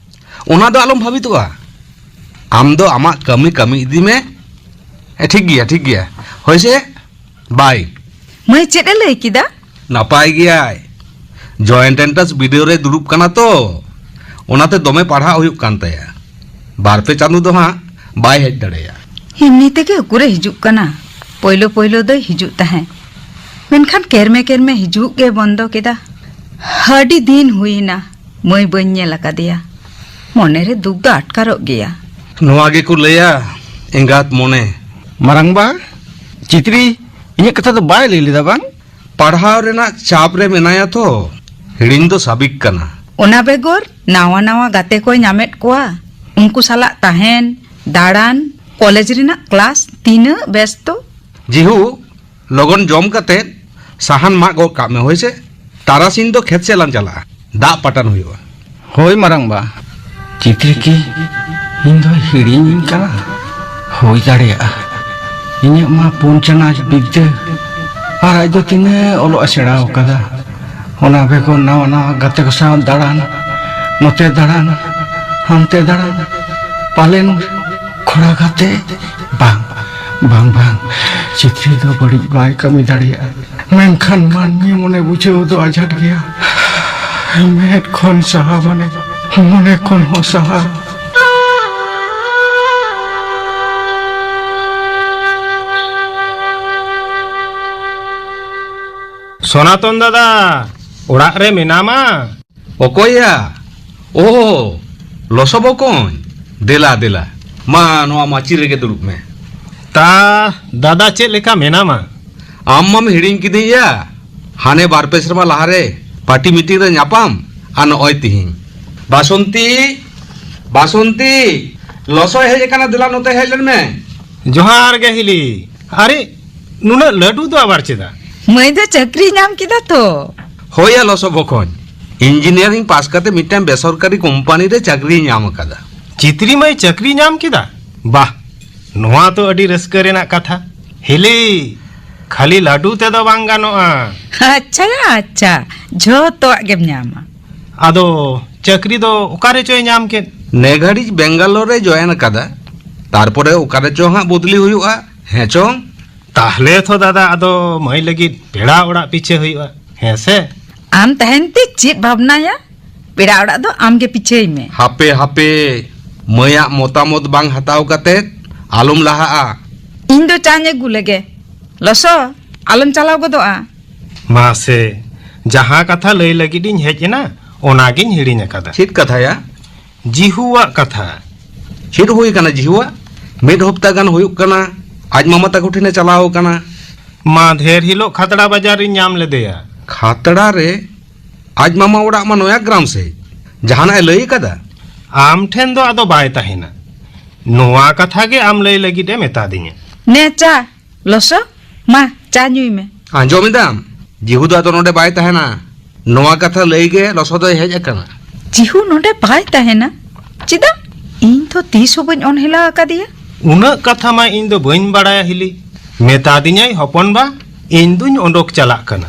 ᱚᱱᱟ ᱫᱚ ᱟᱞᱚᱢ ᱵᱷᱟᱵᱤᱛᱚᱜᱼᱟ᱾ ᱟᱢ ᱫᱚ ᱟᱢᱟᱜ ᱠᱟᱹᱢᱤ ᱠᱟᱹᱢᱤ ᱤᱫᱤ ᱢᱮ᱾ ᱦᱮᱸ, ᱴᱷᱤᱠ ᱜᱮᱭᱟ, ᱴᱷᱤᱠ ᱜᱮᱭᱟ᱾ ᱦᱳᱭ ᱥᱮ? ᱵᱟᱭ᱾ ᱢᱟᱹᱭ ᱪᱮᱫ ᱮ ᱞᱟᱹᱭ ᱠᱮᱫᱟ? ᱱᱟᱯᱟᱭ ᱜᱮᱭᱟᱭ᱾ ᱡᱚᱭᱮᱱᱴ ᱮᱱᱴᱨᱟᱱᱥ ᱵᱤᱰᱟᱹᱣ ᱨᱮ ᱫᱩᱲᱩᱵ ᱠᱟᱱᱟ ᱛᱚ, ᱚᱱᱟᱛᱮ ᱫᱚᱢᱮ ᱯᱟᱲᱦᱟᱜ ᱦᱩᱭᱩᱜ ᱠᱟᱱ ᱛᱟᱭᱟ᱾ ᱵᱟᱨ ᱯᱮ ᱪᱟᱸᱫᱚ ᱫᱚ ᱦᱟᱸᱜ ᱵᱟᱭ ᱦᱮᱡ ᱫᱟᱲᱮᱭᱟᱜᱼᱟ᱾ ᱮᱢᱱᱤ ᱛᱮᱜᱮ ᱩᱠᱩᱨᱮ ᱦᱤᱡᱩᱜ ᱠᱟᱱᱟ? ᱯᱳᱭᱞᱳ ᱯᱳᱭᱞᱳ ᱫᱚᱭ ᱦᱤᱡᱩᱜ ᱛᱟᱦᱮᱸᱫ, ᱢᱮᱱᱠᱷᱟᱱ ᱠᱮᱨᱢᱮ ᱠᱮᱨᱢᱮ ᱦᱤᱡᱩᱜ ᱜᱮ ᱵᱚᱱᱫᱚ ᱠᱮᱫᱟ᱾ ᱟᱹᱰᱤ ᱫᱤᱱ ᱦᱩᱭᱮᱱᱟ ᱢᱟᱹᱭ ᱵᱟᱹᱧ ᱧᱮᱞ ᱟᱠᱟᱫᱮᱭᱟ᱾ ᱢᱚᱱᱮᱨᱮ ᱫᱩᱠ ᱫᱚ ᱟᱴᱠᱟᱨᱚᱜ ᱜᱮᱭᱟ᱾ ᱱᱚᱣᱟ ᱜᱮᱠᱚ ᱞᱟᱹᱭᱟ ᱮᱸᱜᱟᱛ ᱢᱚᱱᱮ᱾ ᱢᱟᱨᱟᱝᱵᱟ, ᱪᱤᱛᱨᱤ ᱤᱧᱟᱹᱜ ᱠᱟᱛᱷᱟ ᱫᱚ ᱵᱟᱭ ᱞᱟᱹᱭ ᱞᱮᱫᱟ ᱵᱟᱝ? ᱯᱟᱲᱦᱟᱣ ᱨᱮᱱᱟᱜ ᱪᱟᱯ ᱨᱮ ᱢᱮᱱᱟᱭᱟ ᱛᱚ, ᱦᱤᱲᱤᱧ ᱫᱚ ᱥᱟᱵᱤᱠ ᱠᱟᱱᱟ᱾ ᱚᱱᱟ ᱵᱮᱜᱚᱨ ᱱᱟᱣᱟ ᱱᱟᱣᱟ ᱜᱟᱛᱮ ᱠᱚᱭ ᱧᱟᱢᱮᱫ ᱠᱚᱣᱟ, ᱩᱱᱠᱩ ᱥᱟᱞᱟᱜ ᱛᱟᱦᱮᱱ, ᱫᱟᱬᱟᱱ, ᱠᱚᱞᱮᱡᱽ ᱨᱮᱱᱟᱜ ᱠᱞᱟᱥ ᱛᱤᱱᱟᱹᱜ ᱵᱮᱥᱛᱚ᱾ ᱡᱤᱦᱩ, ᱞᱚᱜᱚᱱ ᱡᱚᱢ ᱠᱟᱛᱮ ᱥᱟᱦᱟᱱ ᱢᱟᱜ ᱜᱚᱫ ᱠᱟᱜ ᱢᱮ, ᱦᱳᱭ ᱥᱮ? ᱛᱟᱨᱟᱥᱤᱧ ᱫᱚ ᱠᱷᱮᱛ ᱥᱮᱫ ᱞᱟᱝ ᱪᱟᱞᱟᱜᱼᱟ, ᱫᱟᱜ ᱯᱟᱴᱟᱱ ᱦᱩᱭᱩᱜᱼᱟ᱾ ᱦᱳᱭ ᱢᱟᱨᱟᱝᱵᱟ, ᱪᱤᱛᱨᱤ ᱠᱤ ᱤᱧ ᱫᱚᱭ ᱦᱤᱲᱤᱧᱤᱧ ᱠᱟᱱᱟ? ᱦᱩᱭ ᱫᱟᱲᱮᱭᱟᱜᱼᱟ᱾ ᱤᱧᱟᱹᱜ ᱢᱟ ᱯᱩᱱ ᱪᱟᱱᱟᱪ ᱵᱤᱫᱽᱫᱟᱹ, ᱟᱨ ᱟᱡ ᱫᱚ ᱛᱤᱱᱟᱹᱜ ᱚᱞᱚᱜ ᱮ ᱥᱮᱬᱟ ᱟᱠᱟᱫᱟ᱾ ᱚᱱᱟ ᱵᱮᱜᱚᱨ ᱱᱟᱣᱟ ᱱᱟᱣᱟ ᱜᱟᱛᱮ ᱠᱚ ᱥᱟᱶ ᱫᱟᱬᱟᱱ, ᱱᱚᱛᱮ ᱫᱟᱬᱟᱱ, ᱦᱟᱱᱛᱮ ᱫᱟᱬᱟᱱ᱾ ᱯᱟᱞᱮᱱ ᱠᱚᱲᱟ ᱜᱟᱛᱮ? ᱵᱟᱝ, ᱵᱟᱝ, ᱵᱟᱝ, ᱪᱤᱛᱨᱤ ᱫᱚ ᱵᱟᱹᱲᱤᱡ ᱵᱟᱭ ᱠᱟᱹᱢᱤ ᱫᱟᱲᱮᱭᱟᱜᱼᱟ᱾ ᱢᱮᱱᱠᱷᱟᱱ ᱢᱟᱹᱱᱢᱤ ᱢᱚᱱᱮ ᱵᱩᱡᱷᱟᱹᱣ ᱫᱚ ᱟᱡᱷᱟᱴ ᱜᱮᱭᱟ᱾ ᱢᱮᱫ ᱠᱷᱚᱱ ᱥᱟᱦᱟ ᱢᱟᱱᱮ ᱢᱚᱱᱮ ᱠᱷᱚᱱ ᱦᱚᱸ ᱥᱟᱦᱟ᱾ ᱥᱚᱱᱟᱛᱚᱱ ᱫᱟᱫᱟ, ᱚᱲᱟᱜ ᱨᱮ ᱢᱮᱱᱟᱢᱟ? ᱚᱠᱚᱭᱭᱟ? ᱳ, ᱞᱚᱥᱚ ᱵᱚᱠᱚᱧ᱾ ᱫᱮᱞᱟ, ᱫᱮᱞᱟ᱾ ᱢᱟ, ᱱᱚᱣᱟ ᱢᱟᱹᱪᱤ ᱨᱮᱜᱮ ᱫᱩᱲᱩᱵ ᱢᱮ᱾ ᱛᱟ, ᱫᱟᱫᱟ ᱪᱮᱫ ᱞᱮᱠᱟ ᱢᱮᱱᱟᱢᱟ? ᱟᱢ ᱢᱟᱢ ᱦᱤᱲᱤᱧ ᱠᱤᱫᱤᱧᱭᱟ᱾ ᱦᱟᱱᱮ ᱵᱟᱨ ᱯᱮ ᱥᱮᱨᱢᱟ ᱞᱟᱦᱟᱨᱮ ᱯᱟᱨᱴᱤ ᱢᱤᱴᱤᱝ ᱨᱮ ᱧᱟᱯᱟᱢ, ᱟᱨ ᱱᱚᱜᱼᱚᱭ ᱛᱤᱦᱤᱧ᱾ ᱵᱟᱥᱚᱱᱛᱤ, ᱵᱟᱥᱚᱱᱛᱤ, ᱞᱚᱥᱚᱭ ᱦᱮᱡ ᱟᱠᱟᱱᱟ, ᱫᱮᱞᱟ ᱱᱚᱛᱮ ᱦᱮᱡ ᱞᱮᱱ ᱢᱮ᱾ ᱡᱚᱦᱟᱨ ᱜᱮ ᱦᱤᱞᱤ᱾ ᱟᱨᱮ, ᱱᱩᱱᱟᱹᱜ ᱞᱟᱹᱴᱩ ᱫᱚ ᱟᱵᱟᱨ ᱪᱮᱫᱟᱜ? ᱢᱟᱹᱭ ᱫᱚ ᱪᱟᱹᱠᱨᱤ ᱧᱟᱢ ᱠᱮᱫᱟ ᱛᱚ᱾ ᱦᱳᱭ ᱭᱟ ᱞᱚᱥᱚ ᱵᱚᱠᱚᱧ, ᱤᱧᱡᱤᱱᱤᱭᱟᱨᱤᱝ ᱯᱟᱥ ᱠᱟᱛᱮ ᱢᱤᱫᱴᱟᱝ ᱵᱮᱥᱚᱨᱠᱟᱨᱤ ᱠᱳᱢᱯᱟᱱᱤ ᱨᱮ ᱪᱟᱹᱠᱨᱤᱭ ᱧᱟᱢ ᱟᱠᱟᱫᱟ᱾ ᱪᱤᱛᱨᱤ ᱢᱟᱹᱭ ᱪᱟᱹᱠᱨᱤ ᱧᱟᱢ ᱠᱮᱫᱟ? ᱵᱟᱦ, ᱱᱚᱣᱟ ᱛᱚ ᱟᱹᱰᱤ ᱨᱟᱹᱥᱠᱟᱹ ᱨᱮᱱᱟᱜ ᱠᱟᱛᱷᱟ᱾ ᱦᱤᱞᱤ, ᱠᱷᱟᱹᱞᱤ ᱞᱟᱹᱰᱩ ᱛᱮᱫᱚ ᱵᱟᱝ ᱜᱟᱱᱚᱜᱼᱟ᱾ ᱟᱪᱪᱷᱟ ᱭᱟ, ᱟᱪᱪᱷᱟ, ᱡᱷᱚᱛᱚᱣᱟᱜ ᱜᱮᱢ ᱧᱟᱢᱟ᱾ ᱟᱫᱚ ᱪᱟᱹᱠᱨᱤ ᱫᱚ ᱚᱠᱟ ᱨᱮᱪᱚᱭ ᱧᱟᱢ ᱠᱮᱫ? ᱱᱮ ᱜᱷᱟᱹᱲᱤᱡ ᱵᱮᱝᱜᱟᱞᱳᱨ ᱨᱮ ᱡᱚᱭᱮᱱ ᱟᱠᱟᱫᱟ, ᱛᱟᱨᱯᱚᱨᱮ ᱚᱠᱟ ᱨᱮᱪᱚ ᱦᱟᱸᱜ ᱵᱚᱫᱞᱤ ᱦᱩᱭᱩᱜᱼᱟ, ᱦᱮᱸ ᱪᱚᱝ? ᱛᱟᱦᱞᱮ ᱛᱚ ᱫᱟᱫᱟ, ᱟᱫᱚ ᱢᱟᱹᱭ ᱞᱟᱹᱜᱤᱫ ᱯᱮᱲᱟ ᱚᱲᱟᱜ ᱯᱤᱪᱷᱟᱹ ᱦᱩᱭᱩᱜᱼᱟ, ᱦᱮᱸ ᱥᱮ? ᱟᱢ ᱛᱟᱦᱮᱱ ᱛᱮ ᱪᱮᱫ ᱵᱷᱟᱵᱽᱱᱟᱭᱟ? ᱯᱮᱲᱟ ᱚᱲᱟᱜ ᱫᱚ ᱟᱢ ᱜᱮ ᱯᱤᱪᱷᱟᱹᱭ ᱢᱮ᱾ ᱦᱟᱯᱮ, ᱦᱟᱯᱮ, ᱢᱟᱹᱭᱟᱜ ᱢᱚᱛᱟᱢᱚᱛ ᱵᱟᱝ ᱦᱟᱛᱟᱣ ᱠᱟᱛᱮ ᱟᱞᱚᱢ ᱞᱟᱦᱟᱜᱼᱟ᱾ ᱤᱧ ᱫᱚ ᱪᱟᱧ ᱟᱹᱜᱩ ᱞᱮᱜᱮ᱾ ᱞᱚᱥᱚ, ᱟᱞᱚᱢ ᱪᱟᱞᱟᱣ ᱜᱚᱫᱚᱜᱼᱟ᱾ ᱢᱟᱥᱮ, ᱡᱟᱦᱟᱸ ᱠᱟᱛᱷᱟ ᱞᱟᱹᱭ ᱞᱟᱹᱜᱤᱫ ᱤᱧ ᱦᱮᱡ ᱮᱱᱟ, ᱚᱱᱟᱜᱤᱧ ᱦᱤᱲᱤᱧ ᱟᱠᱟᱫᱟ᱾ ᱪᱮᱫ ᱠᱟᱛᱷᱟ ᱭᱟ? ᱡᱤᱦᱩᱣᱟᱜ ᱠᱟᱛᱷᱟ᱾ ᱪᱮᱫ ᱦᱩᱭ ᱠᱟᱱᱟ ᱡᱤᱦᱩᱣᱟᱜ? ᱢᱤᱫ ᱦᱚᱯᱛᱟ ᱜᱟᱱ ᱦᱩᱭᱩᱜ ᱠᱟᱱᱟ ᱟᱡ ᱢᱟᱢᱟ ᱛᱟᱠᱚ ᱴᱷᱮᱱᱮ ᱪᱟᱞᱟᱣ ᱠᱟᱱᱟ᱾ ᱢᱟᱫᱷᱮᱨ ᱦᱤᱞᱳᱜ ᱠᱷᱟᱛᱲᱟ ᱵᱟᱡᱟᱨ ᱨᱤᱧ ᱧᱟᱢ ᱞᱮᱫᱮᱭᱟ᱾ ᱠᱷᱟᱛᱲᱟ ᱨᱮ? ᱟᱡ ᱢᱟᱢᱟ ᱚᱲᱟᱜ ᱢᱟ ᱱᱚᱭᱟ ᱜᱨᱟᱢ ᱥᱮᱫ᱾ ᱡᱟᱦᱟᱱᱟᱜ ᱮ ᱞᱟᱹᱭ ᱠᱟᱫᱟ? ᱟᱢ ᱴᱷᱮᱱ ᱫᱚ ᱟᱫᱚ ᱵᱟᱭ ᱛᱟᱦᱮᱱᱟ᱾ ᱱᱚᱣᱟ ᱠᱟᱛᱷᱟ ᱜᱮ ᱟᱢ ᱞᱟᱹᱭ ᱞᱟᱹᱜᱤᱫ ᱮ ᱢᱮᱛᱟ ᱫᱤᱧᱟ᱾ ᱱᱮ ᱪᱟ, ᱞᱚᱥᱚ, ᱢᱟ, ᱪᱟ ᱧᱩᱭ ᱢᱮ᱾ ᱟᱸᱡᱚᱢ ᱮᱫᱟᱢ? ᱡᱤᱦᱩ ᱫᱚ ᱟᱫᱚ ᱱᱚᱰᱮ ᱵᱟᱭ ᱛᱟᱦᱮᱱᱟ᱾ ᱱᱚᱣᱟ ᱠᱟᱛᱷᱟ ᱞᱟᱹᱭ ᱜᱮ ᱞᱚᱥᱚ ᱫᱚᱭ ᱦᱮᱡ ᱟᱠᱟᱱᱟ᱾ ᱡᱤᱦᱩ ᱱᱚᱰᱮ ᱵᱟᱭ ᱛᱟᱦᱮᱱᱟ? ᱪᱮᱫᱟᱜ? ᱤᱧ ᱛᱚ ᱛᱤᱥ ᱦᱚᱸ ᱵᱟᱹᱧ ᱚᱱᱦᱮᱞᱟ ᱟᱠᱟᱫᱮᱭᱟ᱾ ᱩᱱᱟᱹᱜ ᱠᱟᱛᱷᱟ ᱢᱟ ᱤᱧ ᱫᱚ ᱵᱟᱹᱧ ᱵᱟᱲᱟᱭᱟ ᱦᱤᱞᱤ᱾ ᱢᱮᱛᱟ ᱫᱤᱧᱟᱭ ᱦᱚᱯᱚᱱ ᱵᱟ, ᱤᱧ ᱫᱩᱧ ᱚᱰᱚᱠ ᱪᱟᱞᱟᱜ ᱠᱟᱱᱟ᱾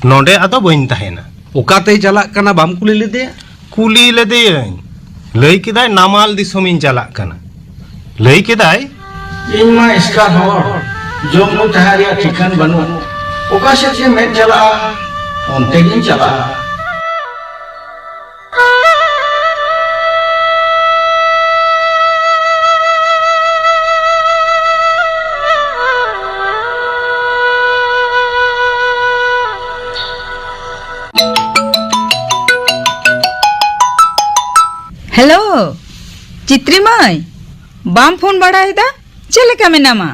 ᱱᱚᱰᱮ ᱟᱫᱚ ᱵᱟᱹᱧ ᱛᱟᱦᱮᱱᱟ᱾ ᱚᱠᱟᱛᱮᱭ ᱪᱟᱞᱟᱜ ᱠᱟᱱᱟ ᱵᱟᱢ ᱠᱩᱞᱤ ᱞᱮᱫᱮᱭᱟ? ᱠᱩᱞᱤ ᱞᱮᱫᱮᱭᱟᱹᱧ᱾ ᱞᱟᱹᱭ ᱠᱮᱫᱟᱭ ᱱᱟᱢᱟᱞ ᱫᱤᱥᱚᱢᱤᱧ ᱪᱟᱞᱟᱜ ᱠᱟᱱᱟ᱾ ᱞᱟᱹᱭ ᱠᱮᱫᱟᱭ, ᱤᱧ ᱢᱟ ᱮᱥᱠᱟᱨ ᱦᱚᱲ, ᱡᱚᱢ ᱧᱩ ᱛᱟᱦᱮᱸ ᱨᱮᱭᱟᱜ ᱴᱷᱤᱠᱟᱹᱱ ᱵᱟᱹᱱᱩᱜ᱾ ᱚᱠᱟ ᱥᱮᱫ ᱜᱮ ᱢᱮᱫ ᱪᱟᱞᱟᱜᱼᱟ, ᱚᱱᱛᱮ ᱜᱤᱧ ᱪᱟᱞᱟᱜᱼᱟ᱾ ᱦᱮᱞᱳ, ᱪᱤᱛᱨᱤ ᱢᱟᱹᱭ, ᱵᱟᱢ ᱯᱷᱳᱱ ᱵᱟᱲᱟᱭᱮᱫᱟ? ᱪᱮᱫ ᱞᱮᱠᱟ ᱢᱮᱱᱟᱢᱟ?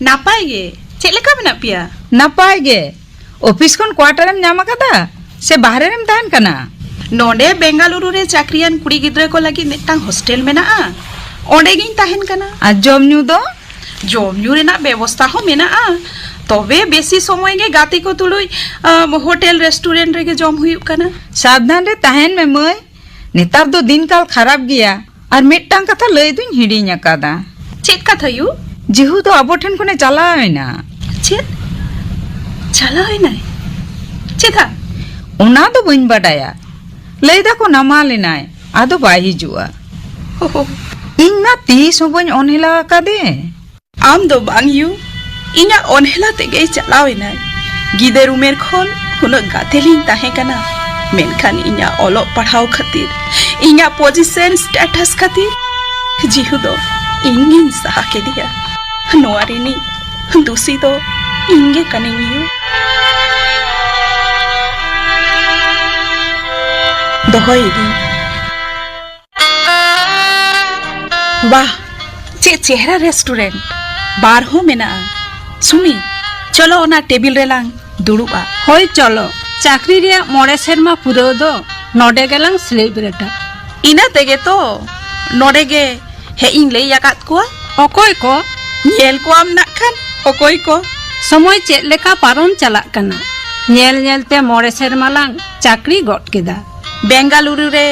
ᱱᱟᱯᱟᱭ ᱜᱮ᱾ ᱪᱮᱫ ᱞᱮᱠᱟ ᱢᱮᱱᱟᱜ ᱯᱮᱭᱟ? ᱱᱟᱯᱟᱭ ᱜᱮ᱾ ᱚᱯᱷᱤᱥ ᱠᱷᱚᱱ ᱠᱣᱟᱴᱟᱨᱮᱢ ᱧᱟᱢ ᱟᱠᱟᱫᱟ ᱥᱮ ᱵᱟᱦᱨᱮ ᱨᱮᱢ ᱛᱟᱦᱮᱱ ᱠᱟᱱᱟ? ᱱᱚᱰᱮ ᱵᱮᱝᱜᱟᱞᱩᱨᱩ ᱨᱮ ᱪᱟᱹᱠᱨᱤᱭᱟᱱ ᱠᱩᱲᱤ ᱜᱤᱫᱽᱨᱟᱹ ᱠᱚ ᱞᱟᱹᱜᱤᱫ ᱢᱤᱫᱴᱟᱝ ᱦᱳᱥᱴᱮᱞ ᱢᱮᱱᱟᱜᱼᱟ, ᱚᱸᱰᱮ ᱜᱤᱧ ᱛᱟᱦᱮᱱ ᱠᱟᱱᱟ᱾ ᱟᱨ ᱡᱚᱢ ᱧᱩ ᱫᱚ? ᱡᱚᱢ ᱧᱩ ᱨᱮᱱᱟᱜ ᱵᱮᱵᱚᱥᱛᱟ ᱦᱚᱸ ᱢᱮᱱᱟᱜᱼᱟ, ᱛᱚᱵᱮ ᱵᱮᱥᱤ ᱥᱚᱢᱚᱭ ᱜᱮ ᱜᱟᱛᱮ ᱠᱚ ᱛᱩᱞᱩᱡ, ᱟᱢ, ᱦᱳᱴᱮᱞ ᱨᱮᱥᱴᱩᱨᱮᱱᱴ ᱨᱮᱜᱮ ᱡᱚᱢ ᱦᱩᱭᱩᱜ ᱠᱟᱱᱟ᱾ ᱥᱟᱵᱫᱷᱟᱱ ᱨᱮ ᱛᱟᱦᱮᱱ ᱢᱮ ᱢᱟᱹᱭ, ᱱᱮᱛᱟᱨ ᱫᱚ ᱫᱤᱱ ᱠᱟᱞ ᱠᱷᱟᱨᱟᱯ ᱜᱮᱭᱟ᱾ ᱟᱨ ᱢᱤᱫᱴᱟᱝ ᱠᱟᱛᱷᱟ ᱞᱟᱹᱭ ᱫᱩᱧ ᱦᱤᱲᱤᱧ ᱟᱠᱟᱫᱟ᱾ ᱪᱮᱫ ᱠᱟᱛᱷᱟ ᱭᱩ? ᱡᱤᱦᱩ ᱫᱚ ᱟᱵᱚ ᱴᱷᱮᱱ ᱠᱷᱚᱱᱮ ᱪᱟᱞᱟᱣ ᱮᱱᱟ᱾ ᱪᱮᱫ? ᱪᱟᱞᱟᱣ ᱮᱱᱟᱭ? ᱪᱮᱫᱟᱜ? ᱚᱱᱟ ᱫᱚ ᱵᱟᱹᱧ ᱵᱟᱰᱟᱭᱟ᱾ ᱞᱟᱹᱭ ᱫᱟᱠᱚ ᱱᱟᱢᱟᱞ ᱮᱱᱟᱭ, ᱟᱫᱚ ᱵᱟᱭ ᱦᱤᱡᱩᱜᱼᱟ᱾ ᱦᱳ ᱦᱳ᱾ ᱤᱧ ᱢᱟ ᱛᱤᱥ ᱦᱚᱸ ᱵᱟᱹᱧ ᱚᱱᱦᱮᱞᱟ ᱟᱠᱟᱫᱮ᱾ ᱟᱢ ᱫᱚ ᱵᱟᱝ ᱭᱩ, ᱤᱧᱟᱜ ᱚᱱᱦᱮᱞᱟ ᱛᱮᱜᱮᱭ ᱪᱟᱞᱟᱣ ᱮᱱᱟᱭ᱾ ᱜᱤᱫᱟᱹᱨ ᱩᱢᱮᱨ ᱠᱷᱚᱱ ᱩᱱᱟᱹᱜ ᱜᱟᱛᱮ ᱞᱤᱧ ᱛᱟᱦᱮᱸ ᱠᱟᱱᱟ, ᱢᱮᱱᱠᱷᱟᱱ ᱤᱧᱟᱜ ᱚᱞᱚᱜ ᱯᱟᱲᱦᱟᱣ ᱠᱷᱟᱹᱛᱤᱨ, ᱤᱧᱟᱜ ᱯᱚᱡᱤᱥᱚᱱ ᱥᱴᱮᱴᱟᱥ ᱠᱷᱟᱹᱛᱤᱨ ᱡᱤᱦᱩ ᱫᱚ ᱤᱧ ᱜᱤᱧ ᱥᱟᱦᱟ ᱠᱮᱫᱮᱭᱟ᱾ ᱱᱚᱣᱟ ᱨᱤᱱᱤᱡ ᱫᱩᱥᱤ ᱫᱚ ᱤᱧ ᱜᱮ ᱠᱟᱹᱱᱟᱹᱧ ᱭᱩ᱾ ᱫᱚᱦᱚᱭᱮᱫᱟᱹᱧ᱾ ᱵᱟᱦ, ᱪᱮᱫ ᱪᱮᱦᱨᱟ ᱨᱮᱥᱴᱩᱨᱮᱱᱴ! ᱵᱟᱨ ᱦᱚᱸ ᱢᱮᱱᱟᱜᱼᱟ᱾ ᱥᱩᱢᱤ, ᱪᱚᱞᱚ ᱚᱱᱟ ᱴᱮᱵᱤᱞ ᱨᱮᱞᱟᱝ ᱫᱩᱲᱩᱵᱼᱟ᱾ ᱦᱳᱭ, ᱪᱚᱞᱚ᱾ ᱪᱟᱹᱠᱨᱤ ᱨᱮᱭᱟᱜ ᱢᱚᱬᱮ ᱥᱮᱨᱢᱟ ᱯᱩᱨᱟᱹᱣ ᱫᱚ ᱱᱚᱰᱮ ᱜᱮᱞᱟᱝ ᱥᱮᱞᱮᱵᱨᱮᱴᱟ᱾ ᱤᱱᱟᱹ ᱛᱮᱜᱮ ᱛᱚ ᱱᱚᱰᱮ ᱜᱮ ᱦᱮᱡ ᱤᱧ ᱞᱟᱹᱭ ᱟᱠᱟᱫ ᱠᱚᱣᱟ᱾ ᱚᱠᱚᱭ ᱠᱚ? ᱧᱮᱞ ᱠᱚᱣᱟᱢ ᱱᱟᱜ ᱠᱷᱟᱱ ᱚᱠᱚᱭ ᱠᱚ᱾ ᱥᱚᱢᱚᱭ ᱪᱮᱫ ᱞᱮᱠᱟ ᱯᱟᱨᱚᱢ ᱪᱟᱞᱟᱜ ᱠᱟᱱᱟ, ᱧᱮᱞ ᱧᱮᱞ ᱛᱮ ᱢᱚᱬᱮ ᱥᱮᱨᱢᱟ ᱞᱟᱝ ᱪᱟᱹᱠᱨᱤ ᱜᱚᱫ ᱠᱮᱫᱟ᱾ ᱵᱮᱝᱜᱟᱞᱩᱨᱩ ᱨᱮ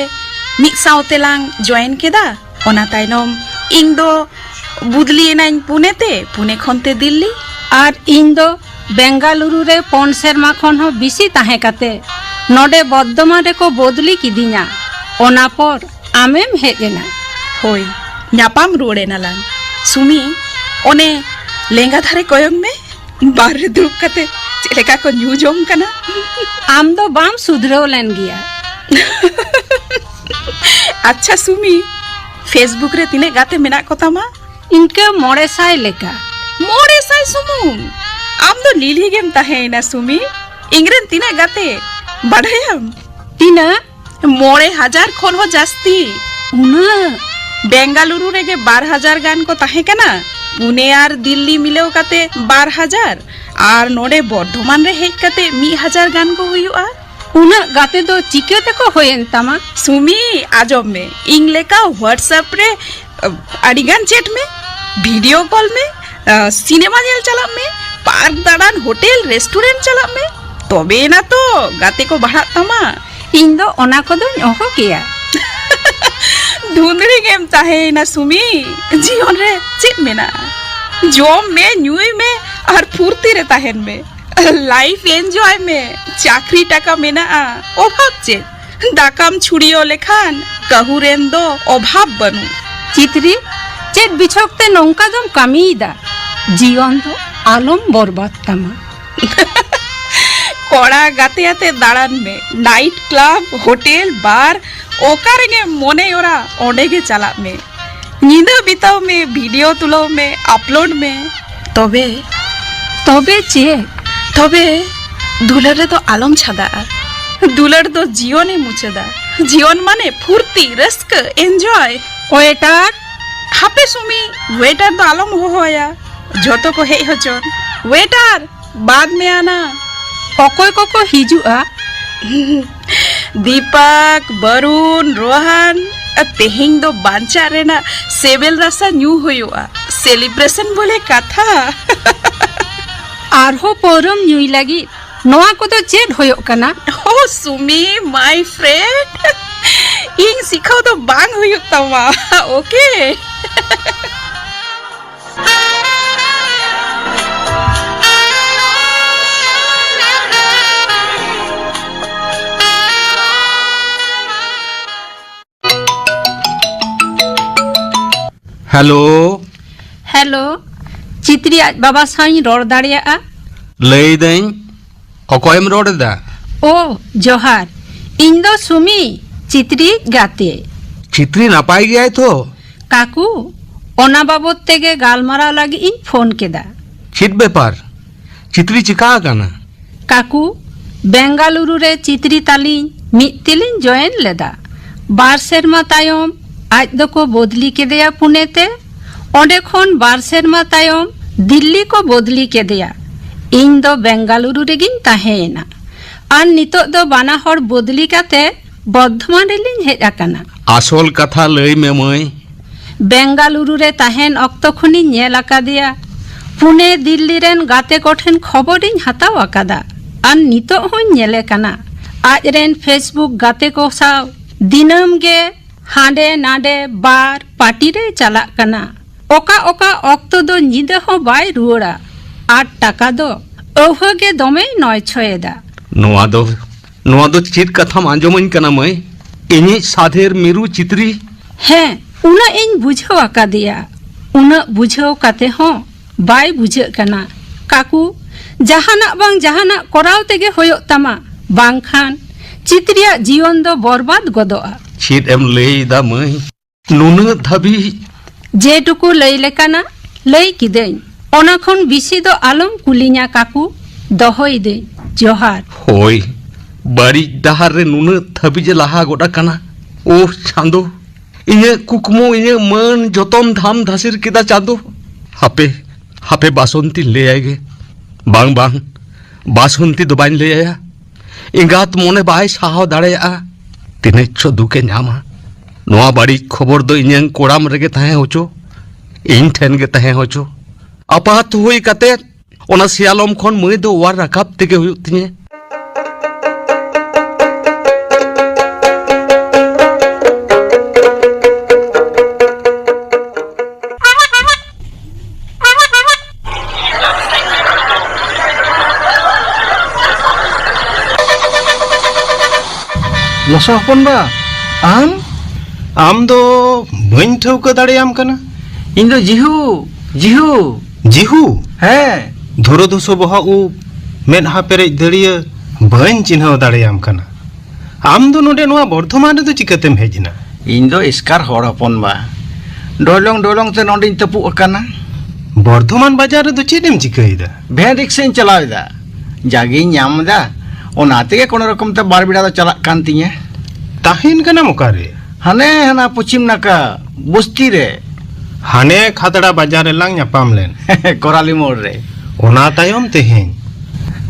ᱢᱤᱫ ᱥᱟᱶᱛᱮ ᱞᱟᱝ ᱡᱚᱭᱮᱱ ᱠᱮᱫᱟ᱾ ᱚᱱᱟ ᱛᱟᱭᱱᱚᱢ ᱤᱧ ᱫᱚ ᱵᱩᱫᱽᱞᱤ ᱮᱱᱟᱹᱧ ᱯᱩᱱᱮ ᱛᱮ, ᱯᱩᱱᱮ ᱠᱷᱚᱱ ᱛᱮ ᱫᱤᱞᱞᱤ᱾ ᱟᱨ ᱤᱧ ᱫᱚ ᱵᱮᱝᱜᱟᱞᱩᱨᱩ ᱨᱮ ᱯᱩᱱ ᱥᱮᱨᱢᱟ ᱠᱷᱚᱱ ᱦᱚᱸ ᱵᱤᱥᱤ ᱛᱟᱦᱮᱸ ᱠᱟᱛᱮ ᱱᱚᱰᱮ ᱵᱚᱨᱫᱷᱚᱢᱟᱱ ᱨᱮᱠᱚ ᱵᱚᱫᱞᱤ ᱠᱤᱫᱤᱧᱟ᱾ ᱚᱱᱟ ᱯᱚᱨ ᱟᱢᱮᱢ ᱦᱮᱡ ᱮᱱᱟ᱾ ᱦᱳᱭ, ᱧᱟᱯᱟᱢ ᱨᱩᱣᱟᱹᱲ ᱮᱱᱟᱞᱟᱝ᱾ ᱥᱩᱢᱤ, ᱚᱱᱮ ᱞᱮᱸᱜᱟ ᱫᱷᱟᱨᱮ ᱠᱚᱭᱚᱜ ᱢᱮ, ᱵᱟᱨ ᱨᱮ ᱫᱩᱲᱩᱵ ᱠᱟᱛᱮ ᱪᱮᱫ ᱞᱮᱠᱟ ᱠᱚ ᱧᱩ ᱡᱚᱝ ᱠᱟᱱᱟ᱾ ᱟᱢ ᱫᱚ ᱵᱟᱢ ᱥᱩᱫᱷᱨᱟᱹᱣ ᱞᱮᱱ ᱜᱮᱭᱟ᱾ ᱟᱪᱪᱷᱟ ᱥᱩᱢᱤ, Facebook ᱨᱮ ᱛᱤᱱᱟᱹᱜ ᱜᱟᱛᱮ ᱢᱮᱱᱟᱜ ᱠᱚ ᱛᱟᱢᱟ? ᱤᱱᱠᱟᱹ ᱢᱚᱬᱮ ᱥᱟᱭ ᱞᱮᱠᱟ᱾ ᱢᱚᱬᱮ ᱥᱟᱭ ᱥᱩᱢᱩᱝ? ᱟᱢ ᱫᱚ ᱞᱤᱞᱦᱤ ᱜᱮᱢ ᱛᱟᱦᱮᱸᱭᱮᱱᱟ ᱥᱩᱢᱤ᱾ ᱤᱧᱨᱮᱱ ᱛᱤᱱᱟᱹᱜ ᱜᱟᱛᱮ ᱵᱟᱰᱟᱭᱟᱢ? ᱛᱤᱱᱟᱹᱜ? ᱢᱚᱬᱮ ᱦᱟᱡᱟᱨ ᱠᱷᱚᱱ ᱦᱚᱸ ᱡᱟᱹᱥᱛᱤ᱾ ᱩᱱᱟᱹᱜ? ᱵᱮᱝᱜᱟᱞᱩᱨᱩ ᱨᱮᱜᱮ ᱵᱟᱨ ᱦᱟᱡᱟᱨ ᱜᱟᱱ ᱠᱚ ᱛᱟᱦᱮᱸ ᱠᱟᱱᱟ, ᱯᱩᱱᱮ ᱟᱨ ᱫᱤᱞᱞᱤ ᱢᱤᱞᱟᱹᱣ ᱠᱟᱛᱮ ᱵᱟᱨ ᱦᱟᱡᱟᱨ, ᱟᱨ ᱱᱚᱰᱮ ᱵᱚᱨᱫᱷᱚᱢᱟᱱ ᱨᱮ ᱦᱮᱡ ᱠᱟᱛᱮ ᱢᱤᱫ ᱦᱟᱡᱟᱨ ᱜᱟᱱ ᱠᱚ ᱦᱩᱭᱩᱜᱼᱟ᱾ ᱩᱱᱟᱹᱜ ᱜᱟᱛᱮ ᱫᱚ ᱪᱤᱠᱟᱹ ᱛᱮᱠᱚ ᱦᱩᱭᱮᱱ ᱛᱟᱢᱟ? ᱥᱩᱢᱤ, ᱟᱸᱡᱚᱢ ᱢᱮ, ᱤᱧ ᱞᱮᱠᱟ WhatsApp ᱨᱮ, ᱟᱹᱰᱤ ᱜᱟᱱ ᱪᱮᱴ ᱢᱮ, ᱵᱷᱤᱰᱤᱭᱳ ᱠᱚᱞ ᱢᱮ, ᱥᱤᱱᱮᱢᱟ ᱧᱮᱞ ᱪᱟᱞᱟᱜ ᱢᱮ, ᱯᱟᱨᱠ ᱫᱟᱬᱟᱱ, ᱦᱳᱴᱮᱞ, ᱨᱮᱥᱴᱩᱨᱮᱱᱴ ᱪᱟᱞᱟᱜ ᱢᱮ, ᱛᱚᱵᱮᱭᱮᱱᱟ ᱛᱚ ᱜᱟᱛᱮ ᱠᱚ ᱵᱟᱲᱦᱟᱜ ᱛᱟᱢᱟ᱾ ᱤᱧ ᱫᱚ ᱚᱱᱟ ᱠᱚᱫᱚᱧ ᱚᱦᱚ ᱠᱮᱭᱟ᱾ ᱫᱷᱩᱸᱫᱽᱲᱤ ᱜᱮᱢ ᱛᱟᱦᱮᱸᱭᱮᱱᱟ ᱥᱩᱢᱤ, ᱡᱤᱭᱚᱱ ᱨᱮ ᱪᱮᱫ ᱢᱮᱱᱟᱜᱼᱟ? ᱡᱚᱢ ᱢᱮ, ᱧᱩᱭ ᱢᱮ ᱟᱨ ᱯᱷᱩᱨᱛᱤ ᱨᱮ ᱛᱟᱦᱮᱱ ᱢᱮ᱾ ᱞᱟᱭᱤᱯᱷ ᱮᱱᱡᱚᱭ ᱢᱮ, ᱪᱟᱹᱠᱨᱤ ᱴᱟᱠᱟ ᱢᱮᱱᱟᱜᱼᱟ, ᱚᱵᱷᱟᱵᱽ ᱪᱮᱫ? ᱫᱟᱠᱟᱢ ᱪᱷᱩᱲᱭᱟᱹᱣ ᱞᱮᱠᱷᱟᱱ ᱠᱟᱹᱦᱩ ᱨᱮᱱ ᱫᱚ ᱚᱵᱷᱟᱵᱽ ᱵᱟᱹᱱᱩᱜ᱾ ᱪᱤᱛᱨᱤ, ᱪᱮᱫ ᱵᱤᱪᱷᱚᱠ ᱛᱮ ᱱᱚᱝᱠᱟ ᱫᱚᱢ ᱠᱟᱹᱢᱤᱭᱮᱫᱟ? ᱡᱤᱭᱚᱱ ᱫᱚ ᱟᱞᱚᱢ ᱵᱚᱨᱵᱟᱫ ᱛᱟᱢᱟ᱾ ᱠᱚᱲᱟ ᱜᱟᱛᱮ ᱟᱛᱮ ᱫᱟᱬᱟᱱ ᱢᱮ, ᱱᱟᱭᱤᱴ ᱠᱞᱟᱵ, ᱦᱳᱴᱮᱞ, ᱵᱟᱨ, ᱚᱠᱟ ᱨᱮᱜᱮ ᱢᱚᱱᱮ ᱚᱨᱟ ᱚᱸᱰᱮ ᱜᱮ ᱪᱟᱞᱟᱜ ᱢᱮ᱾ ᱧᱤᱫᱟᱹ ᱵᱤᱛᱟᱹᱣ ᱢᱮ, ᱵᱷᱤᱰᱤᱭᱳ ᱛᱩᱞᱟᱹᱣ ᱢᱮ, ᱟᱯᱞᱳᱰ ᱢᱮ᱾ ᱛᱚᱵᱮ, ᱛᱚᱵᱮ ᱪᱮᱫ? ᱛᱚᱵᱮ ᱫᱩᱞᱟᱹᱲ ᱨᱮᱫᱚ ᱟᱞᱚᱢ ᱪᱷᱟᱫᱟᱜᱼᱟ᱾ ᱫᱩᱞᱟᱹᱲ ᱫᱚ ᱡᱤᱭᱚᱱᱮ ᱢᱩᱪᱟᱹᱫᱟ᱾ ᱡᱤᱭᱚᱱ ᱢᱟᱱᱮ ᱯᱷᱩᱨᱛᱤ, ᱨᱟᱹᱥᱠᱟᱹ, ᱮᱱᱡᱚᱭ᱾ ᱳᱭᱮᱴᱟᱨ! ᱦᱟᱯᱮ ᱥᱩᱢᱤ, ᱳᱭᱮᱴᱟᱨ ᱫᱚ ᱟᱞᱚᱢ ᱦᱚᱦᱚᱣᱟᱭᱟ᱾ ᱡᱚᱛᱚ ᱠᱚ ᱦᱮᱡ ᱦᱚᱪᱚᱱ᱾ ᱳᱭᱮᱴᱟᱨ, ᱵᱟᱫ ᱢᱮ ᱟᱱᱟ᱾ ᱚᱠᱚᱭ ᱠᱚᱠᱚ ᱦᱤᱡᱩᱜᱼᱟ? ᱫᱤᱯᱟᱠ, ᱵᱟᱨᱩᱱ, ᱨᱳᱦᱟᱱ, ᱛᱮᱦᱮᱧ ᱫᱚ ᱵᱟᱧᱪᱟᱜ ᱨᱮᱱᱟᱜ ᱥᱮᱵᱮᱞ ᱨᱟᱥᱟ ᱧᱩ ᱦᱩᱭᱩᱜᱼᱟ᱾ ᱥᱮᱞᱤᱵᱨᱮᱥᱚᱱ ᱵᱚᱞᱮ ᱠᱟᱛᱷᱟ᱾ ᱟᱨᱦᱚᱸ ᱯᱟᱹᱣᱨᱟᱹᱢ ᱧᱩᱭ ᱞᱟᱹᱜᱤᱫ? ᱱᱚᱣᱟ ᱠᱚᱫᱚ ᱪᱮᱫ ᱦᱩᱭᱩᱜ ᱠᱟᱱᱟ? ᱳ ᱥᱩᱢᱤ, my friend, ᱤᱧ ᱥᱤᱠᱷᱟᱹᱣ ᱫᱚ ᱵᱟᱝ ᱦᱩᱭᱩᱜ ᱛᱟᱢᱟ, ᱳᱠᱮ? ᱦᱮᱞᱳ᱾ ᱦᱮᱞᱳ, ᱪᱤᱛᱨᱤ ᱟᱡ ᱵᱟᱵᱟ ᱥᱟᱶ ᱤᱧ ᱨᱚᱲ ᱫᱟᱲᱮᱭᱟᱜᱼᱟ? ᱞᱟᱹᱭᱫᱟᱹᱧ, ᱚᱠᱚᱭᱮᱢ ᱨᱚᱲ ᱮᱫᱟ? ᱳ, ᱡᱚᱦᱟᱨ᱾ ᱤᱧ ᱫᱚ ᱥᱩᱢᱤ, ᱪᱤᱛᱨᱤ ᱤᱡ ᱜᱟᱛᱮ᱾ ᱪᱤᱛᱨᱤ ᱱᱟᱯᱟᱭ ᱜᱮᱭᱟᱭ ᱛᱚ? ᱠᱟᱠᱩ, ᱚᱱᱟ ᱵᱟᱵᱚᱫ ᱛᱮᱜᱮ ᱜᱟᱞᱢᱟᱨᱟᱣ ᱞᱟᱹᱜᱤᱫ ᱤᱧ ᱯᱷᱳᱱ ᱠᱮᱫᱟ᱾ ᱪᱮᱫ ᱵᱮᱯᱟᱨ? ᱪᱤᱛᱨᱤ ᱪᱤᱠᱟ ᱟᱠᱟᱱᱟ? ᱠᱟᱠᱩ, ᱵᱮᱝᱜᱟᱞᱩᱨᱩ ᱨᱮ ᱪᱤᱛᱨᱤ ᱛᱟᱹᱞᱤᱧ ᱢᱤᱫ ᱛᱮᱞᱤᱧ ᱡᱚᱭᱮᱱ ᱞᱮᱫᱟ᱾ ᱵᱟᱨ ᱥᱮᱨᱢᱟ ᱛᱟᱭᱚᱢ ᱟᱡ ᱫᱚᱠᱚ ᱵᱚᱫᱞᱤ ᱠᱮᱫᱮᱭᱟ ᱯᱩᱱᱮ ᱛᱮ᱾ ᱚᱸᱰᱮ ᱠᱷᱚᱱ ᱵᱟᱨ ᱥᱮᱨᱢᱟ ᱛᱟᱭᱚᱢ ᱫᱤᱞᱞᱤ ᱠᱚ ᱵᱚᱫᱞᱤ ᱠᱮᱫᱮᱭᱟ᱾ ᱤᱧ ᱫᱚ ᱵᱮᱝᱜᱟᱞᱩᱨᱩ ᱨᱮᱜᱤᱧ ᱛᱟᱦᱮᱸᱭᱮᱱᱟ᱾ ᱟᱨ ᱱᱤᱛᱚᱜ ᱫᱚ ᱵᱟᱱᱟ ᱦᱚᱲ ᱵᱚᱫᱞᱤ ᱠᱟᱛᱮ ᱵᱚᱨᱫᱷᱚᱢᱟᱱ ᱨᱮᱞᱤᱧ ᱦᱮᱡ ᱟᱠᱟᱱᱟ᱾ ᱟᱥᱚᱞ ᱠᱟᱛᱷᱟ ᱞᱟᱹᱭ ᱢᱮ ᱢᱟᱹᱭ᱾ ᱵᱮᱝᱜᱟᱞᱩᱨᱩ ᱨᱮ ᱛᱟᱦᱮᱱ ᱚᱠᱛᱚ ᱠᱷᱚᱱᱤᱧ ᱧᱮᱞ ᱟᱠᱟᱫᱮᱭᱟ᱾ ᱯᱩᱱᱮ ᱫᱤᱞᱞᱤ ᱨᱮᱱ ᱜᱟᱛᱮ ᱠᱚᱴᱷᱮᱱ ᱠᱷᱚᱵᱚᱨᱤᱧ ᱦᱟᱛᱟᱣ ᱟᱠᱟᱫᱟ᱾ ᱟᱨ ᱱᱤᱛᱚᱜ ᱦᱚᱸᱧ ᱧᱮᱞᱮ ᱠᱟᱱᱟ, ᱟᱡ ᱨᱮᱱ Facebook ᱜᱟᱛᱮ ᱠᱚ ᱥᱟᱶ ᱫᱤᱱᱟᱹᱢ ᱜᱮ ᱦᱟᱸᱰᱮ ᱱᱟᱰᱮ ᱵᱟᱨ ᱯᱟᱨᱴᱤ ᱨᱮ ᱪᱟᱞᱟᱜ ᱠᱟᱱᱟ᱾ ᱚᱠᱟ ᱚᱠᱟ ᱚᱠᱛᱚ ᱫᱚ ᱧᱤᱫᱟᱹ ᱦᱚᱸ ᱵᱟᱭ ᱨᱩᱣᱟᱹᱲᱟ᱾ ᱟᱨ ᱴᱟᱠᱟ ᱫᱚ ᱟᱹᱣᱦᱟᱹ ᱜᱮ ᱫᱚᱢᱮᱭ ᱱᱚᱭᱪᱷᱚᱭᱮᱫᱟ᱾ ᱱᱚᱣᱟ ᱫᱚ, ᱱᱚᱣᱟ ᱫᱚ ᱪᱮᱫ ᱠᱟᱛᱷᱟᱢ ᱟᱸᱡᱚᱢᱟᱹᱧ ᱠᱟᱱᱟ ᱢᱟᱹᱭ? ᱤᱧᱤᱡ ᱥᱟᱫᱷᱮᱨ ᱢᱤᱨᱩ ᱪᱤᱛᱨᱤ? ᱦᱮᱸ, ᱩᱱᱟᱹᱜ ᱤᱧ ᱵᱩᱡᱷᱟᱹᱣ ᱟᱠᱟᱫᱮᱭᱟ᱾ ᱩᱱᱟᱹᱜ ᱵᱩᱡᱷᱟᱹᱣ ᱠᱟᱛᱮ ᱦᱚᱸ ᱵᱟᱭ ᱵᱩᱡᱷᱟᱹᱜ ᱠᱟᱱᱟ᱾ ᱠᱟᱠᱩ, ᱡᱟᱦᱟᱱᱟᱜ ᱵᱟᱝ ᱡᱟᱦᱟᱱᱟᱜ ᱠᱚᱨᱟᱣ ᱛᱮᱜᱮ ᱦᱩᱭᱩᱜ ᱛᱟᱢᱟ, ᱵᱟᱝᱠᱷᱟᱱ ᱪᱤᱛᱨᱤᱭᱟᱜ ᱡᱤᱭᱚᱱ ᱫᱚ ᱵᱚᱨᱵᱟᱫ ᱜᱚᱫᱚᱜᱼᱟ᱾ ᱪᱮᱫ ᱮᱢ ᱞᱟᱹᱭ ᱮᱫᱟ ᱢᱟᱹᱭ? ᱱᱩᱱᱟᱹᱜ ᱫᱷᱟᱹᱵᱤᱡ? ᱡᱮᱴᱩᱠᱩ ᱞᱟᱹᱭ ᱞᱮᱠᱟᱱᱟ, ᱞᱟᱹᱭ ᱠᱤᱫᱟᱹᱧ᱾ ᱚᱱᱟ ᱠᱷᱚᱱ ᱵᱤᱥᱤ ᱫᱚ ᱟᱞᱚᱢ ᱠᱩᱞᱤᱧᱟ ᱠᱟᱠᱩ᱾ ᱫᱚᱦᱚᱭᱤᱫᱟᱹᱧ᱾ ᱡᱚᱦᱟᱨ᱾ ᱦᱳᱭ, ᱵᱟᱹᱲᱤᱡ ᱰᱟᱦᱟᱨ ᱨᱮ ᱱᱩᱱᱟᱹᱜ ᱫᱷᱟᱹᱵᱤᱡ ᱮ ᱞᱟᱦᱟ ᱜᱚᱫ ᱟᱠᱟᱱᱟ᱾ ᱳᱦ ᱪᱟᱸᱫᱚ, ᱤᱧᱟᱹᱜ ᱠᱩᱠᱢᱩ, ᱤᱧᱟᱹᱜ ᱢᱟᱹᱱ ᱡᱚᱛᱚᱢ ᱫᱷᱟᱢ ᱫᱷᱟᱥᱤᱨ ᱠᱮᱫᱟ ᱪᱟᱸᱫᱚ᱾ ᱦᱟᱯᱮ, ᱦᱟᱯᱮ ᱵᱟᱥᱚᱱᱛᱤᱧ ᱞᱟᱹᱭᱟᱭ ᱜᱮ᱾ ᱵᱟᱝ, ᱵᱟᱝ, ᱵᱟᱥᱚᱱᱛᱤ ᱫᱚ ᱵᱟᱹᱧ ᱞᱟᱹᱭᱟᱭᱟ᱾ ᱮᱸᱜᱟᱛ ᱢᱚᱱᱮ ᱵᱟᱭ ᱥᱟᱦᱟᱣ ᱫᱟᱲᱮᱭᱟᱜᱼᱟ᱾ ᱛᱤᱱᱟᱹᱜ ᱪᱚ ᱫᱩᱠᱮ ᱧᱟᱢᱟ᱾ ᱱᱚᱣᱟ ᱵᱟᱹᱲᱤᱡ ᱠᱷᱚᱵᱚᱨ ᱫᱚ ᱤᱧᱟᱹᱝ ᱠᱚᱲᱟᱢ ᱨᱮᱜᱮ ᱛᱟᱦᱮᱸ ᱦᱚᱪᱚ, ᱤᱧ ᱴᱷᱮᱱ ᱜᱮ ᱛᱟᱦᱮᱸ ᱦᱚᱪᱚ᱾ ᱟᱯᱟᱛ ᱦᱩᱭ ᱠᱟᱛᱮ ᱚᱱᱟ ᱥᱮᱭᱟᱞᱚᱢ ᱠᱷᱚᱱ ᱢᱟᱹᱭ ᱫᱚ ᱚᱣᱟᱨ ᱨᱟᱠᱟᱵ ᱛᱮᱜᱮ ᱦᱩᱭᱩᱜ ᱛᱤᱧᱟᱹ᱾ ᱞᱚᱥᱚ ᱦᱚᱯᱚᱱ ᱵᱟ, ᱟᱢ? ᱟᱢ ᱫᱚ ᱵᱟᱹᱧ ᱴᱷᱟᱹᱣᱠᱟᱹ ᱫᱟᱲᱮᱭᱟᱢ ᱠᱟᱱᱟ᱾ ᱤᱧ ᱫᱚ ᱡᱤᱦᱩ, ᱡᱤᱦᱩ᱾ ᱡᱤᱦᱩ? ᱦᱮᱸ᱾ ᱫᱷᱩᱨᱟᱹ ᱫᱷᱩᱥᱩ ᱵᱚᱦᱚᱜ ᱩᱵ, ᱢᱮᱫᱦᱟ ᱯᱮᱨᱮᱡ ᱫᱟᱹᱲᱭᱟᱹ, ᱵᱟᱹᱧ ᱪᱤᱱᱦᱟᱹᱣ ᱫᱟᱲᱮᱭᱟᱢ ᱠᱟᱱᱟ᱾ ᱟᱢ ᱫᱚ ᱱᱚᱰᱮ ᱱᱚᱣᱟ ᱵᱚᱨᱫᱷᱚᱢᱟᱱ ᱨᱮᱫᱚ ᱪᱤᱠᱟᱹᱛᱮᱢ ᱦᱮᱡ ᱮᱱᱟ? ᱤᱧ ᱫᱚ ᱮᱥᱠᱟᱨ ᱦᱚᱲ ᱦᱚᱯᱚᱱ ᱵᱟ᱾ ᱰᱚᱭᱞᱚᱝ ᱰᱚᱭᱞᱚᱝ ᱛᱮ ᱱᱚᱰᱮᱧ ᱛᱟᱹᱯᱩᱜ ᱟᱠᱟᱱᱟ᱾ ᱵᱚᱨᱫᱷᱚᱢᱟᱱ ᱵᱟᱡᱟᱨ ᱨᱮᱫᱚ ᱪᱮᱫ ᱮᱢ ᱪᱤᱠᱟᱹᱭᱮᱫᱟ? ᱵᱷᱮᱱ ᱨᱤᱠᱥᱟᱧ ᱪᱟᱞᱟᱣ ᱮᱫᱟ᱾ ᱡᱟᱜᱮᱧ ᱧᱟᱢ ᱮᱫᱟ, ᱚᱱᱟ ᱛᱮᱜᱮ ᱠᱳᱱᱳ ᱨᱚᱠᱚᱢ ᱛᱮ ᱵᱟᱨ ᱵᱮᱲᱟ ᱫᱚ ᱪᱟᱞᱟᱜ ᱠᱟᱱ ᱛᱤᱧᱟᱹ᱾ ᱛᱟᱦᱮᱱ ᱠᱟᱱᱟᱢ ᱚᱠᱟᱨᱮ? ᱦᱟᱱᱮ ᱦᱟᱱᱟ ᱯᱚᱪᱷᱤᱢ ᱱᱟᱠᱟ ᱵᱚᱥᱛᱤ ᱨᱮ᱾ ᱦᱟᱱᱮ ᱠᱷᱟᱛᱲᱟ ᱵᱟᱡᱟᱨ ᱨᱮᱞᱟᱝ ᱧᱟᱯᱟᱢ ᱞᱮᱱ᱾ ᱠᱚᱨᱟᱞᱤ ᱢᱳᱲ ᱨᱮ᱾ ᱚᱱᱟ ᱛᱟᱭᱚᱢ ᱛᱮᱦᱮᱧ᱾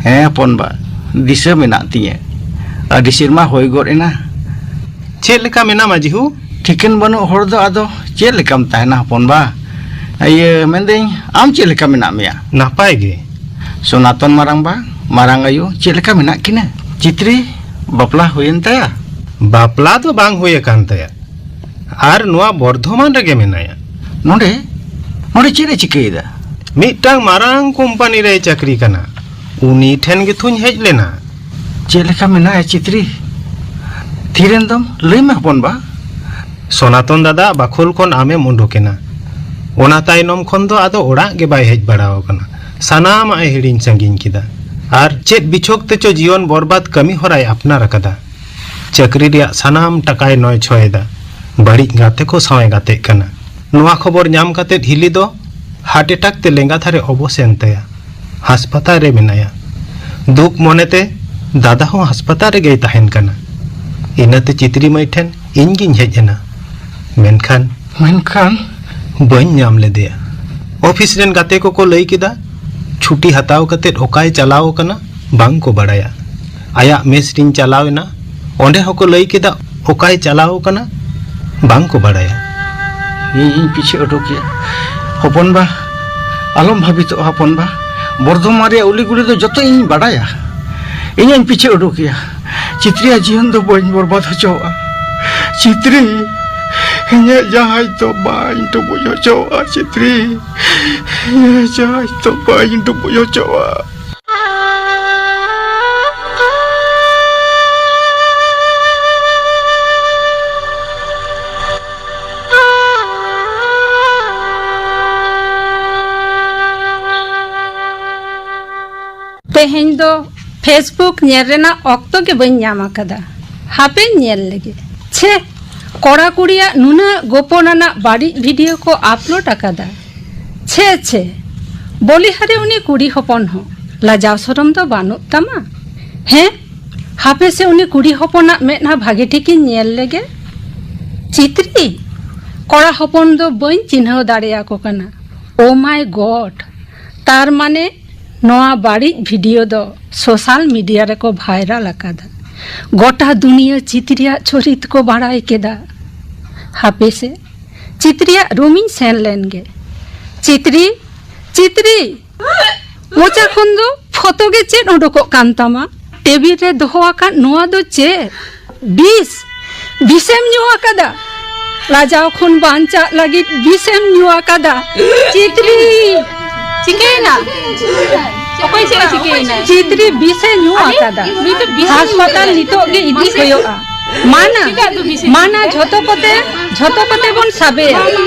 ᱦᱮᱸ ᱦᱚᱯᱚᱱ ᱵᱟ, ᱫᱤᱥᱟᱹ ᱢᱮᱱᱟᱜ ᱛᱤᱧᱟᱹ᱾ ᱟᱹᱰᱤ ᱥᱮᱨᱢᱟ ᱦᱩᱭ ᱜᱚᱫ ᱮᱱᱟ᱾ ᱪᱮᱫ ᱞᱮᱠᱟ ᱢᱮᱱᱟᱢᱟ ᱡᱤᱦᱩ? ᱴᱷᱤᱠᱟᱹᱱ ᱵᱟᱹᱱᱩᱜ ᱦᱚᱲ ᱫᱚ ᱟᱫᱚ ᱪᱮᱫ ᱞᱮᱠᱟᱢ ᱛᱟᱦᱮᱱᱟ ᱦᱚᱯᱚᱱ ᱵᱟ? ᱤᱭᱟᱹ, ᱢᱮᱱᱫᱟᱹᱧ, ᱟᱢ ᱪᱮᱫ ᱞᱮᱠᱟ ᱢᱮᱱᱟᱜ ᱢᱮᱭᱟ? ᱱᱟᱯᱟᱭ ᱜᱮ᱾ ᱥᱚᱱᱟᱛᱚᱱ ᱢᱟᱨᱟᱝᱵᱟ, ᱢᱟᱨᱟᱝ ᱟᱭᱳ ᱪᱮᱫ ᱞᱮᱠᱟ ᱢᱮᱱᱟᱜ ᱠᱤᱱᱟ? ᱪᱤᱛᱨᱤ ᱵᱟᱯᱞᱟ ᱦᱩᱭᱮᱱ ᱛᱟᱭᱟ? ᱵᱟᱯᱞᱟ ᱫᱚ ᱵᱟᱝ ᱦᱩᱭ ᱟᱠᱟᱱ ᱛᱟᱭᱟ᱾ ᱟᱨ ᱱᱚᱣᱟ ᱵᱚᱨᱫᱷᱚᱢᱟᱱ ᱨᱮᱜᱮ ᱢᱮᱱᱟᱭᱟ᱾ ᱱᱚᱰᱮ? ᱱᱚᱰᱮ ᱪᱮᱫ ᱮ ᱪᱤᱠᱟᱹᱭᱮᱫᱟ? ᱢᱤᱫᱴᱟᱝ ᱢᱟᱨᱟᱝ ᱠᱳᱢᱯᱟᱱᱤ ᱨᱮᱭ ᱪᱟᱹᱠᱨᱤ ᱠᱟᱱᱟ᱾ ᱩᱱᱤ ᱴᱷᱮᱱ ᱜᱮᱛᱷᱚᱧ ᱦᱮᱡ ᱞᱮᱱᱟ᱾ ᱪᱮᱫ ᱞᱮᱠᱟ ᱢᱮᱱᱟᱭᱟ ᱪᱤᱛᱨᱤ? ᱛᱷᱤᱨᱮᱱ ᱫᱚᱢ? ᱞᱟᱹᱭ ᱢᱮ ᱦᱚᱯᱚᱱ ᱵᱟ᱾ ᱥᱚᱱᱟᱛᱚᱱ ᱫᱟᱫᱟ ᱵᱟᱠᱷᱳᱞ ᱠᱷᱚᱱ ᱟᱢᱮᱢ ᱩᱰᱩᱠᱮᱱᱟ᱾ ᱚᱱᱟ ᱛᱟᱭᱱᱚᱢ ᱠᱷᱚᱱ ᱫᱚ ᱟᱫᱚ ᱚᱲᱟᱜ ᱜᱮ ᱵᱟᱭ ᱦᱮᱡ ᱵᱟᱲᱟ ᱟᱠᱟᱱᱟ᱾ ᱥᱟᱱᱟᱢᱟᱜ ᱮ ᱦᱤᱲᱤᱧ ᱥᱟᱺᱜᱤᱧ ᱠᱮᱫᱟ᱾ ᱟᱨ ᱪᱮᱫ ᱵᱤᱪᱷᱚᱠ ᱛᱮᱪᱚ ᱡᱤᱭᱚᱱ ᱵᱚᱨᱵᱟᱫ ᱠᱟᱹᱢᱤ ᱦᱚᱨᱟᱭ ᱟᱯᱱᱟᱨ ᱟᱠᱟᱫᱟ᱾ ᱪᱟᱹᱠᱨᱤ ᱨᱮᱭᱟᱜ ᱥᱟᱱᱟᱢ ᱴᱟᱠᱟᱭ ᱱᱚᱭ ᱪᱷᱚᱭᱮᱫᱟ᱾ ᱵᱟᱹᱲᱤᱡ ᱜᱟᱛᱮ ᱠᱚ ᱥᱟᱶ ᱮ ᱜᱟᱛᱮᱜ ᱠᱟᱱᱟ᱾ ᱱᱚᱣᱟ ᱠᱷᱚᱵᱚᱨ ᱧᱟᱢ ᱠᱟᱛᱮ ᱦᱤᱞᱤ ᱫᱚ ᱦᱟᱨᱴ ᱮᱴᱟᱠ ᱛᱮ ᱞᱮᱸᱜᱟ ᱫᱷᱟᱨᱮ ᱚᱵᱚᱥ ᱮᱱ ᱛᱟᱭᱟ᱾ ᱦᱟᱥᱯᱟᱛᱟᱞ ᱨᱮ ᱢᱮᱱᱟᱭᱟ᱾ ᱫᱩᱠ ᱢᱚᱱᱮᱛᱮ ᱫᱟᱫᱟ ᱦᱚᱸ ᱦᱟᱥᱯᱟᱛᱟᱞ ᱨᱮᱜᱮᱭ ᱛᱟᱦᱮᱱ ᱠᱟᱱᱟ᱾ ᱤᱱᱟᱹᱛᱮ ᱪᱤᱛᱨᱤ ᱢᱟᱹᱭ ᱴᱷᱮᱱ ᱤᱧ ᱜᱤᱧ ᱦᱮᱡ ᱮᱱᱟ᱾ ᱢᱮᱱᱠᱷᱟᱱ ᱢᱮᱱᱠᱷᱟᱱ ᱵᱟᱹᱧ ᱧᱟᱢ ᱞᱮᱫᱮᱭᱟ᱾ ᱚᱯᱷᱤᱥ ᱨᱮᱱ ᱜᱟᱛᱮ ᱠᱚᱠᱚ ᱞᱟᱹᱭ ᱠᱮᱫᱟ, ᱪᱷᱩᱴᱤ ᱦᱟᱛᱟᱣ ᱠᱟᱛᱮ ᱚᱠᱟᱭ ᱪᱟᱞᱟᱣ ᱟᱠᱟᱱᱟ ᱵᱟᱝ ᱠᱚ ᱵᱟᱲᱟᱭᱟ᱾ ᱟᱭᱟᱜ ᱢᱮᱥ ᱨᱤᱧ ᱪᱟᱞᱟᱣ ᱮᱱᱟ, ᱚᱸᱰᱮ ᱦᱚᱸᱠᱚ ᱞᱟᱹᱭ ᱠᱮᱫᱟ, ᱚᱠᱟᱭ ᱪᱟᱞᱟᱣ ᱟᱠᱟᱱᱟ ᱵᱟᱝ ᱠᱚ ᱵᱟᱲᱟᱭᱟ᱾ ᱤᱧ ᱤᱧ ᱯᱤᱪᱷᱟᱹ ᱚᱰᱚᱠᱮᱭᱟ᱾ ᱦᱚᱯᱚᱱ ᱵᱟ, ᱟᱞᱚᱢ ᱵᱷᱟᱵᱤᱛᱚᱜᱼᱟ ᱦᱚᱯᱚᱱ ᱵᱟ᱾ ᱵᱚᱨᱫᱷᱚᱢᱟᱱ ᱨᱮᱭᱟᱜ ᱩᱞᱤ ᱜᱩᱞᱤ ᱫᱚ ᱡᱚᱛᱚ ᱤᱧ ᱵᱟᱰᱟᱭᱟ᱾ ᱤᱧᱤᱧ ᱯᱤᱪᱷᱟᱹ ᱚᱰᱚᱠᱮᱭᱟ᱾ ᱪᱤᱛᱨᱤᱭᱟᱜ ᱡᱤᱭᱚᱱ ᱫᱚ ᱵᱟᱹᱧ ᱵᱚᱨᱵᱟᱫ ᱦᱚᱪᱚᱣᱟᱜᱼᱟ᱾ ᱪᱤᱛᱨᱤ, ᱤᱧᱟᱹᱜ ᱡᱟᱦᱟᱸᱭ ᱫᱚ ᱵᱟᱹᱧ ᱰᱩᱵᱩᱡ ᱦᱚᱪᱚᱣᱟᱜᱼᱟ᱾ ᱪᱤᱛᱨᱤ, ᱤᱧᱟᱹᱜ ᱡᱟᱦᱟᱸᱭ ᱫᱚ ᱵᱟᱹᱧ ᱰᱩᱵᱩᱡ ᱦᱚᱪᱚᱣᱟᱜᱼᱟ᱾ ᱛᱮᱦᱮᱧ ᱫᱚ Facebook ᱧᱮᱞ ᱨᱮᱱᱟᱜ ᱚᱠᱛᱚ ᱜᱮ ᱵᱟᱹᱧ ᱧᱟᱢ ᱟᱠᱟᱫᱟ᱾ ᱦᱟᱯᱮᱧ ᱧᱮᱞ ᱞᱮᱜᱮ᱾ ᱪᱷᱮ, ᱠᱚᱲᱟ ᱠᱩᱲᱤᱭᱟᱜ ᱱᱩᱱᱟᱹᱜ ᱜᱳᱯᱚᱱ ᱟᱱᱟᱜ ᱵᱟᱹᱲᱤᱡ ᱵᱷᱤᱰᱤᱭᱳ ᱠᱚ ᱟᱯᱞᱳᱰ ᱟᱠᱟᱫᱟ᱾ ᱪᱷᱮ ᱪᱷᱮ, ᱵᱚᱞᱤᱦᱟᱨᱤ ᱩᱱᱤ ᱠᱩᱲᱤ ᱦᱚᱯᱚᱱ ᱦᱚᱸ ᱞᱟᱡᱟᱣ ᱥᱚᱨᱚᱢ ᱫᱚ ᱵᱟᱹᱱᱩᱜ ᱛᱟᱢᱟ? ᱦᱮᱸ, ᱦᱟᱯᱮ ᱥᱮ ᱩᱱᱤ ᱠᱩᱲᱤ ᱦᱚᱯᱚᱱᱟᱜ ᱢᱮᱫᱦᱟ ᱵᱷᱟᱜᱮ ᱴᱷᱤᱠᱤᱧ ᱧᱮᱞ ᱞᱮᱜᱮ᱾ ᱪᱤᱛᱨᱤ, ᱠᱚᱲᱟ ᱦᱚᱯᱚᱱ ᱫᱚ ᱵᱟᱹᱧ ᱪᱤᱱᱦᱟᱹᱣ ᱫᱟᱲᱮᱭᱟᱠᱚ ᱠᱟᱱᱟ᱾ ᱳ ᱢᱟᱭ ᱜᱚᱰ! ᱛᱟᱨ ᱢᱟᱱᱮ ᱱᱚᱣᱟ ᱵᱟᱹᱲᱤᱡ ᱵᱷᱤᱰᱤᱭᱳ ᱫᱚ ᱥᱳᱥᱟᱞ ᱢᱤᱰᱤᱭᱟ ᱨᱮᱠᱚ ᱵᱷᱟᱭᱨᱟᱞ ᱟᱠᱟᱫᱟ᱾ ᱜᱚᱴᱟ ᱫᱩᱱᱤᱭᱟᱹ ᱪᱤᱛᱨᱤᱭᱟᱜ ᱪᱚᱨᱤᱛ ᱠᱚ ᱵᱟᱲᱟᱭ ᱠᱮᱫᱟ᱾ ᱦᱟᱯᱮ ᱥᱮ, ᱪᱤᱛᱨᱤᱭᱟᱜ ᱨᱩᱢᱤᱧ ᱥᱮᱱ ᱞᱮᱱ ᱜᱮ᱾ ᱪᱤᱛᱨᱤ, ᱪᱤᱛᱨᱤ, ᱢᱚᱪᱟ ᱠᱷᱚᱱ ᱫᱚ ᱯᱷᱚᱛᱚ ᱜᱮ ᱪᱮᱫ ᱚᱰᱚᱠᱚᱜ ᱠᱟᱱ ᱛᱟᱢᱟ? ᱴᱮᱵᱤᱞ ᱨᱮ ᱫᱚᱦᱚ ᱟᱠᱟᱫ ᱱᱚᱣᱟ ᱫᱚ ᱪᱮᱫ? ᱵᱤᱥ, ᱵᱤᱥᱮᱢ ᱧᱩ ᱟᱠᱟᱫᱟ? ᱞᱟᱡᱟᱣ ᱠᱷᱚᱱ ᱵᱟᱧᱪᱟᱜ ᱞᱟᱹᱜᱤᱫ ᱵᱤᱥᱮᱢ ᱧᱩ ᱟᱠᱟᱫᱟ? ᱪᱤᱛᱨᱤ, ᱪᱤᱠᱟᱹᱭᱮᱱᱟ? ᱚᱠᱚᱭ ᱪᱮᱫ ᱮ ᱪᱤᱠᱟᱹᱭᱮᱱᱟ? ᱪᱤᱛᱨᱤ ᱵᱤᱥᱮ ᱧᱩ ᱟᱠᱟᱫᱟ᱾ ᱱᱩᱭ ᱫᱚ ᱵᱤᱥᱮ ᱧᱩ ᱦᱟᱥᱯᱟᱛᱟᱞ ᱟᱠᱟᱫᱟ᱾ ᱱᱤᱛᱚᱜ ᱜᱮ ᱤᱫᱤ ᱦᱩᱭᱩᱜᱼᱟ᱾ ᱢᱟᱱᱟ, ᱪᱮᱫᱟᱜ ᱫᱚ ᱵᱤᱥᱮ ᱧᱩ ᱢᱟᱱᱟ, ᱟᱠᱟᱫᱟ? ᱡᱷᱚᱛᱚ ᱠᱚᱛᱮ, ᱡᱷᱚᱛᱚ ᱠᱚᱛᱮ ᱵᱚᱱ ᱥᱟᱵᱮᱭᱟ᱾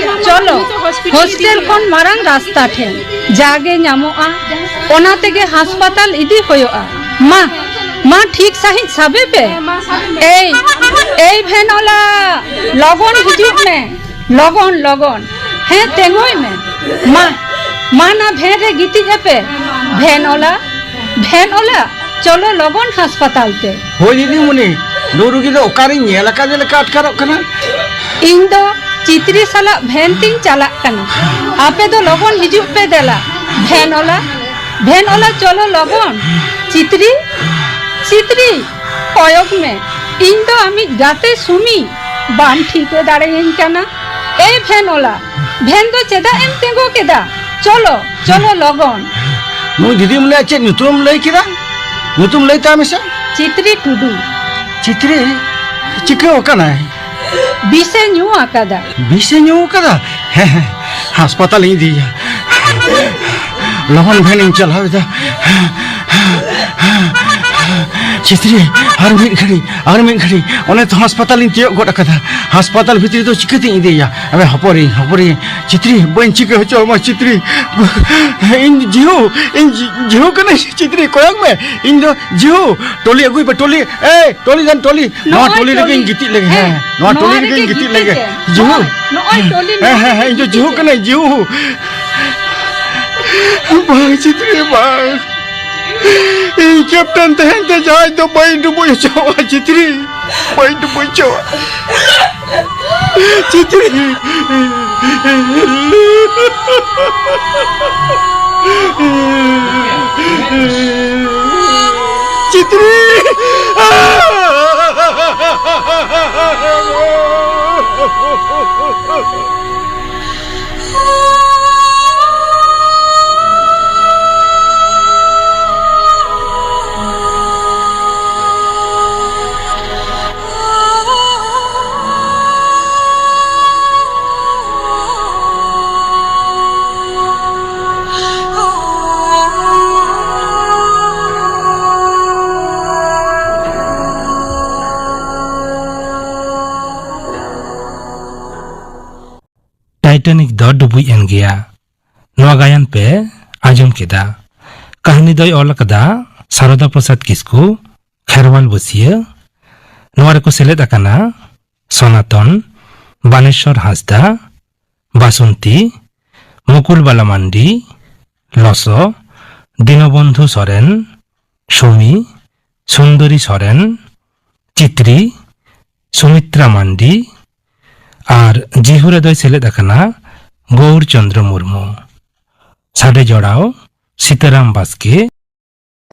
ᱪᱚᱞᱚ, ᱦᱚᱥᱯᱤᱴᱟᱞ ᱦᱚᱥᱴᱮᱞ ᱤᱫᱤ ᱠᱷᱚᱱ ᱢᱟᱨᱟᱝ ᱨᱟᱥᱛᱟ ᱴᱷᱮᱱ ᱡᱟᱜᱮ ᱧᱟᱢᱚᱜᱼᱟ, ᱚᱱᱟ ᱛᱮᱜᱮ ᱦᱟᱥᱯᱟᱛᱟᱞ ᱤᱫᱤ ᱦᱩᱭᱩᱜᱼᱟ᱾ ᱢᱟ, ᱢᱟ, ᱴᱷᱤᱠ ᱥᱟᱺᱦᱤᱡ ᱥᱟᱵᱮ ᱯᱮ᱾ ᱦᱮᱸ, ᱢᱟ, ᱥᱟᱵᱮ ᱢᱮ᱾ ᱮᱭ, ᱮᱭ ᱵᱷᱮᱱ ᱚᱞᱟ, ᱞᱚᱜᱚᱱ ᱦᱤᱡᱩᱜ ᱢᱮ, ᱞᱚᱜᱚᱱ, ᱞᱚᱜᱚᱱ᱾ ᱦᱮᱸ, ᱛᱮᱸᱜᱚᱭ ᱢᱮ᱾ ᱢᱟ, ᱢᱟ, ᱱᱟ ᱵᱷᱮᱱ ᱨᱮ ᱜᱤᱛᱤᱡ ᱟᱯᱮ᱾ ᱵᱷᱮᱱ ᱚᱞᱟ, ᱵᱷᱮᱱ ᱚᱞᱟ, ᱪᱚᱞᱚ ᱞᱚᱜᱚᱱ ᱦᱟᱥᱯᱟᱛᱟᱞ ᱛᱮ᱾ ᱦᱳᱭ ᱫᱤᱫᱤᱢᱩᱱᱤ, ᱱᱩᱭ ᱨᱩᱜᱤ ᱫᱚ ᱚᱠᱟᱨᱤᱧ ᱧᱮᱞ ᱟᱠᱟᱫᱮ ᱞᱮᱠᱟ ᱟᱴᱠᱟᱨᱚᱜ ᱠᱟᱱᱟ? ᱤᱧ ᱫᱚ ᱪᱤᱛᱨᱤ ᱥᱟᱞᱟᱜ ᱵᱷᱮᱱ ᱛᱤᱧ ᱪᱟᱞᱟᱜ ᱠᱟᱱᱟ᱾ ᱟᱯᱮ ᱫᱚ ᱞᱚᱜᱚᱱ ᱦᱤᱡᱩᱜ ᱯᱮ ᱫᱮᱞᱟ᱾ ᱵᱷᱮᱱ ᱚᱞᱟ, ᱵᱷᱮᱱ ᱚᱞᱟ, ᱪᱚᱞᱚ ᱞᱚᱜᱚᱱ᱾ ᱪᱤᱛᱨᱤ, ᱪᱤᱛᱨᱤ, ᱠᱚᱭᱚᱜ ᱢᱮ, ᱤᱧ ᱫᱚ ᱟᱢᱤᱡ ᱜᱟᱛᱮ ᱥᱩᱢᱤ ᱵᱟᱢ ᱴᱷᱤᱠᱟᱹ ᱫᱟᱲᱮᱭᱟᱹᱧ ᱠᱟᱱᱟ? ᱮᱭ ᱵᱷᱮᱱ ᱚᱞᱟ, ᱵᱷᱮᱱ ᱫᱚ ᱪᱮᱫᱟᱜ ᱮᱢ ᱛᱤᱸᱜᱩ ᱠᱮᱫᱟ? ᱪᱚᱞᱚ, ᱪᱚᱞᱚ ᱞᱚᱜᱚᱱ᱾ ᱱᱩᱭ ᱫᱤᱫᱤᱢᱩᱱᱤᱭᱟᱜ ᱪᱮᱫ ᱧᱩᱛᱩᱢ ᱞᱟᱹᱭ ᱠᱮᱫᱟ? ᱧᱩᱛᱩᱢ ᱞᱟᱹᱭ ᱛᱟᱭ ᱢᱮᱥᱮ᱾ ᱪᱤᱛᱨᱤ ᱴᱩᱰᱩ᱾ ᱪᱤᱛᱨᱤ? ᱪᱤᱠᱟᱹ ᱟᱠᱟᱱᱟᱭ? ᱵᱤᱥᱮ ᱧᱩ ᱟᱠᱟᱫᱟ᱾ ᱵᱤᱥᱮ ᱧᱩ ᱟᱠᱟᱫᱟ? ᱦᱮᱸ, ᱦᱮᱸ, ᱦᱟᱥᱯᱟᱛᱟᱞ ᱤᱧ ᱤᱫᱤᱭᱮᱭᱟ᱾ ᱞᱚᱜᱚᱱ ᱵᱷᱮᱱ ᱤᱧ ᱪᱟᱞᱟᱣ ᱮᱫᱟ᱾ ᱪᱤᱛᱨᱤ, ᱟᱨ ᱢᱤᱫ ᱜᱷᱟᱹᱲᱤ, ᱟᱨ ᱢᱤᱫ ᱜᱷᱟᱹᱲᱤ᱾ ᱚᱱᱮ ᱛᱚ ᱦᱟᱥᱯᱟᱛᱟᱞ ᱤᱧ ᱛᱤᱭᱳᱜ ᱜᱚᱫ ᱟᱠᱟᱫᱟ᱾ ᱦᱟᱥᱯᱟᱛᱟᱞ ᱵᱷᱤᱛᱨᱤ ᱫᱚ ᱪᱤᱠᱟᱹᱛᱤᱧ ᱤᱫᱤᱭᱮᱭᱟ? ᱟᱵᱮ ᱦᱚᱯᱚᱨᱤᱧ, ᱦᱚᱯᱚᱨᱤᱧ᱾ ᱪᱤᱛᱨᱤ, ᱵᱟᱹᱧ ᱪᱤᱠᱟᱹ ᱦᱚᱪᱚ ᱟᱢᱟ ᱪᱤᱛᱨᱤ᱾ ᱤᱧ ᱡᱤᱦᱩ, ᱤᱧ ᱡᱤ-, ᱡᱤᱦᱩ ᱠᱟᱹᱱᱟᱹᱧ ᱪᱤᱛᱨᱤ, ᱠᱚᱭᱚᱜ ᱢᱮ᱾ ᱤᱧ ᱫᱚ ᱡᱤᱦᱩ, ᱴᱚᱞᱤ ᱟᱹᱜᱩᱭ ᱯᱮ, ᱴᱚᱞᱤ᱾ ᱮᱭ, ᱴᱚᱞᱤ ᱫᱮᱱ, ᱴᱚᱞᱤ᱾ ᱱᱚᱣᱟ ᱱᱚᱜᱼᱚᱭ ᱴᱚᱞᱤ ᱨᱮᱜᱮᱧ ᱴᱚᱞᱤ᱾ ᱜᱤᱛᱤᱡ ᱞᱮᱜᱮ᱾ ᱦᱮᱸ, ᱦᱮᱸ, ᱱᱚᱣᱟ ᱱᱚᱣᱟ ᱴᱚᱞᱤ ᱨᱮᱜᱮ ᱨᱮᱜᱮᱧ ᱜᱤᱛᱤᱡ ᱜᱤᱛᱤᱡ ᱞᱮᱜᱮ᱾ ᱞᱮ᱾ ᱡᱤᱦᱩ᱾ ᱱᱚᱜᱼᱚᱭ, ᱱᱚᱜᱼᱚᱭ ᱴᱚᱞᱤ ᱦᱮᱸ, ᱱᱚᱣᱟ ᱦᱮᱸ, ᱦᱮᱸ, ᱨᱮᱜᱮ ᱤᱧ ᱫᱚ ᱜᱤᱛᱤᱡ ᱡᱤᱦᱩ ᱞᱮ᱾ ᱠᱟᱹᱱᱟᱹᱧ, ᱡᱤᱦᱩ᱾ ᱵᱟᱝ, ᱪᱤᱛᱨᱤ, ᱵᱟᱝ᱾ ᱤᱧ ᱠᱮᱯᱴᱮᱱ ᱛᱟᱦᱮᱱ ᱛᱮ ᱡᱟᱦᱟᱡᱽ ᱫᱚ ᱵᱟᱹᱧ ᱰᱩᱵᱩᱡ ᱦᱚᱪᱚᱣᱟᱜᱼᱟ, ᱪᱤᱛᱨᱤ᱾ ᱵᱟᱹᱧ ᱰᱩᱵᱩᱡ ᱦᱚᱪᱚᱣᱟᱜᱼᱟ᱾ ᱪᱤᱛᱨᱤ᱾ ᱪᱤᱛᱨᱤ᱾ ᱴᱟᱭᱴᱟᱱᱤᱠ ᱫᱚ ᱰᱩᱵᱩᱡ ᱮᱱ ᱜᱮᱭᱟ᱾ ᱱᱚᱣᱟ ᱜᱟᱭᱟᱱ ᱯᱮ ᱟᱸᱡᱚᱢ ᱠᱮᱫᱟ᱾ ᱠᱟᱹᱦᱱᱤ ᱫᱚᱭ ᱚᱞ ᱟᱠᱟᱫᱟ ᱥᱟᱨᱚᱫᱟ ᱯᱨᱚᱥᱟᱫᱽ ᱠᱤᱥᱠᱩ, ᱠᱷᱮᱨᱣᱟᱞ ᱵᱟᱹᱥᱭᱟᱹ᱾ ᱱᱚᱣᱟ ᱨᱮᱠᱚ ᱥᱮᱞᱮᱫ ᱟᱠᱟᱱᱟ ᱥᱚᱱᱟᱛᱚᱱ, ᱵᱟᱱᱮᱥᱣᱚᱨ ᱦᱟᱸᱥᱫᱟ, ᱵᱟᱥᱚᱱᱛᱤ, ᱢᱩᱠᱩᱞ ᱵᱟᱞᱟ ᱢᱟᱱᱰᱤ, ᱞᱚᱥᱚ, ᱫᱤᱱᱚᱵᱚᱱᱫᱷᱩ ᱥᱚᱨᱮᱱ, ᱥᱩᱢᱤ, ᱥᱩᱱᱫᱚᱨᱤ ᱥᱚᱨᱮᱱ, ᱪᱤᱛᱨᱤ, ᱥᱩᱢᱤᱛᱨᱟ ᱢᱟᱱᱰᱤ ᱟᱨ ᱡᱤᱦᱩ ᱨᱮᱫᱚᱭ ᱥᱮᱞᱮᱫ ᱟᱠᱟᱱᱟ ᱜᱳᱣᱩᱨ ᱪᱚᱱᱫᱨᱚ ᱢᱩᱨᱢᱩ᱾ ᱥᱟᱰᱮ ᱡᱚᱲᱟᱣ ᱥᱤᱛᱟᱨᱟᱢ ᱵᱟᱥᱠᱮ,